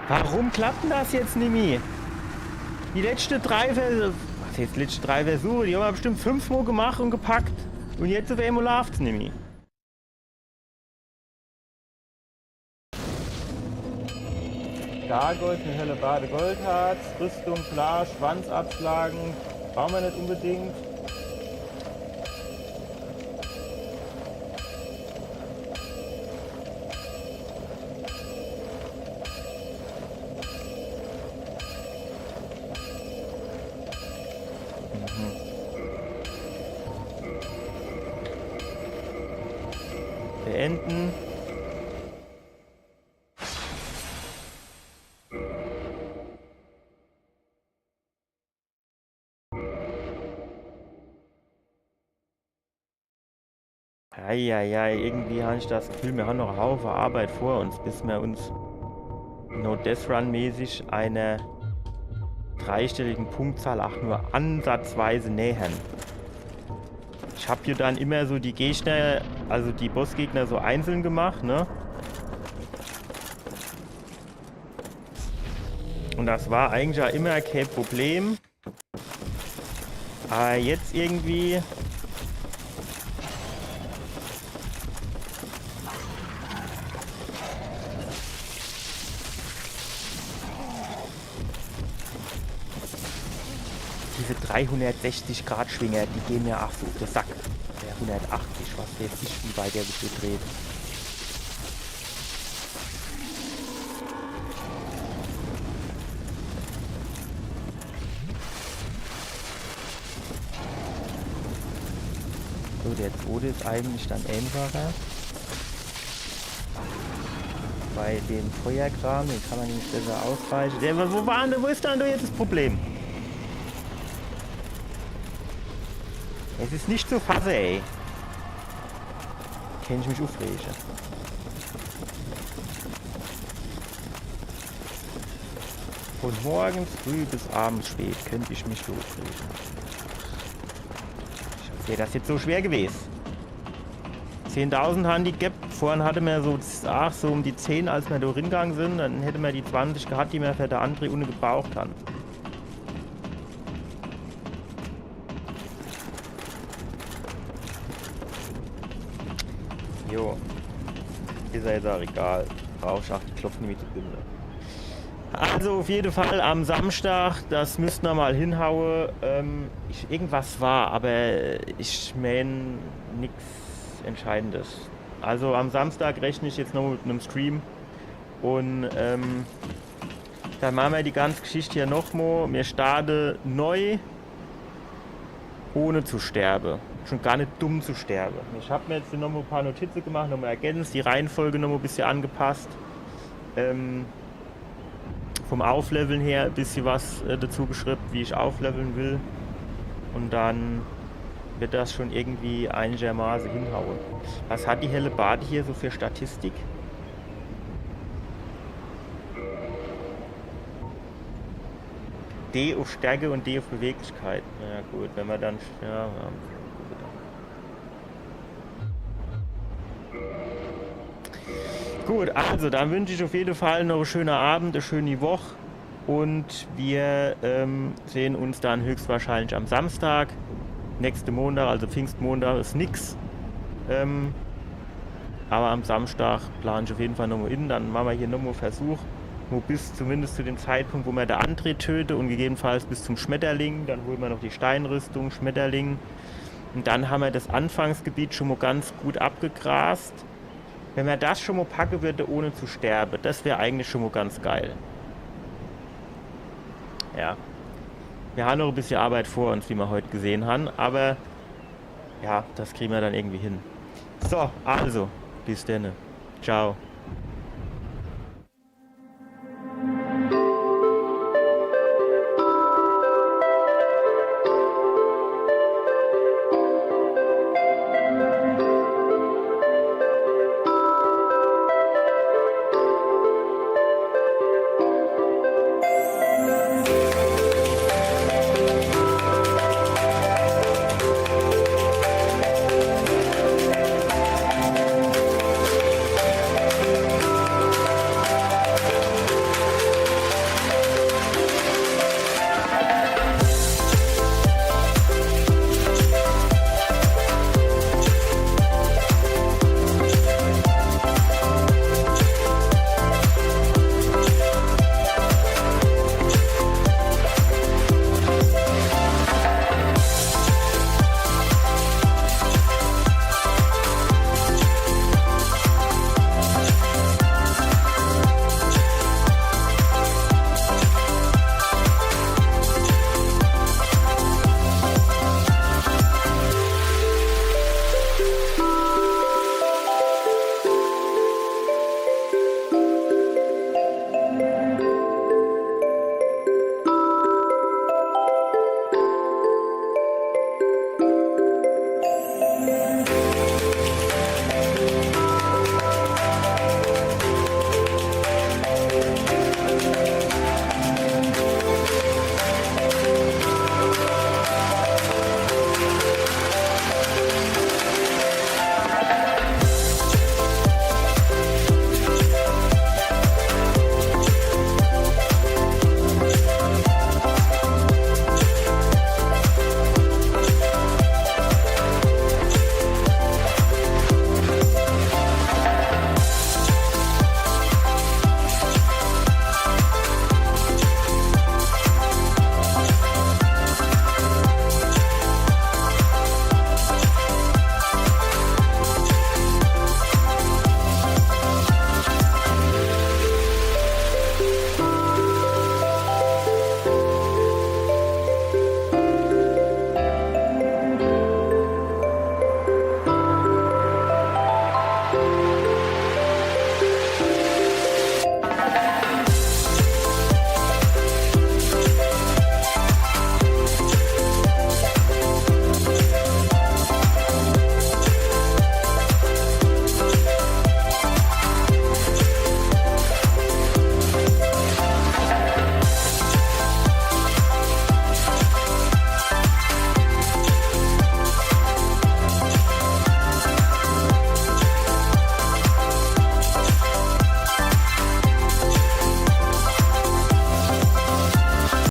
Warum klappt denn das jetzt nimmi? Die letzte drei Versuche, was heißt letzte drei Versuche? Die hammer bestimmt fünfmal gemacht und gepackt. Und jetzt uff emol läuft's nimmi. Gargoyle, eine Hellebarde Goldharz, Rüstung, klar, Schwanz abschlagen, brauche mer net unbedingt. Mhm. Beenden. Eieiei, irgendwie han ich das Gefühl, mir han noch en Haufe Arbeit vor uns, bis mir uns No Death Run mäßig einer dreistelligen Punktzahl ach nur ansatzweise nähern. Ich hab hier dann immer so die Gegner, also die Bossgegner so einzeln gemacht, ne? Und das war eigentlich ja immer kein Problem. Aber jetzt irgendwie. Diese dreihundertsechzig Grad Schwinger, die gehen mir ach so uff de Sack. Der hundertachtzig, was weiß ich, wie weit der sich so dreht. So, der zweite ist eigentlich dann einfacher. Bei dem Feuerkram, den kann man nämlich besser ausweichen. Der, wo war denn, wo ist denn da jetzt das Problem? Es ist nicht zu fassen, ey. Kann ich mich aufregen. Von morgens früh bis abends spät könnte ich mich so aufregen. Wäre das jetzt so schwer gewesen? Zehntausend Handicap, vorhin hatte wir so, ach, so um die zehn, als wir da ringegangen sind, dann hätte man die zwanzig gehabt, die wir für den André unne gebraucht haben. Jo. Ist ja jetzt auch egal. Brauch ich auch die Klopfen mit der Binde. Also auf jeden Fall am Samstag, das müssten wir mal hinhauen. Ähm, ich, irgendwas war, aber ich mein nix Entscheidendes. Also am Samstag rechne ich jetzt noch mit einem Stream. Und ähm, dann machen wir die ganze Geschichte hier nochmal. Wir starten neu, ohne zu sterben. Schon gar nicht dumm zu sterben. Ich habe mir jetzt nochmal ein paar Notizen gemacht, nochmal ergänzt, die Reihenfolge nochmal ein bisschen angepasst. Ähm, vom Aufleveln her ein bisschen was äh, dazu geschrieben, wie ich aufleveln will. Und dann wird das schon irgendwie einigermaßen hinhauen. Was hat die Hellebarde hier so für Statistik? D auf Stärke und D auf Beweglichkeit. Na ja, gut, wenn man dann. Ja, ja, gut. Gut, also dann wünsche ich auf jeden Fall noch einen schönen Abend, eine schöne Woche und wir ähm, sehen uns dann höchstwahrscheinlich am Samstag. Nächste Montag, also Pfingstmontag, ist nix. Ähm, aber am Samstag plane ich auf jeden Fall nochmal in, dann machen wir hier nochmal einen Versuch. Nur bis zumindest zu dem Zeitpunkt, wo wir den André töten und gegebenenfalls bis zum Schmetterling. Dann holen wir noch die Steinrüstung, Schmetterling. Und dann haben wir das Anfangsgebiet schon mal ganz gut abgegrast. Wenn man das schon mal packen würde, ohne zu sterben, das wäre eigentlich schon mal ganz geil. Ja. Wir haben noch ein bisschen Arbeit vor uns, wie wir heute gesehen haben, aber ja, das kriegen wir dann irgendwie hin. So, also, bis dann. Ciao.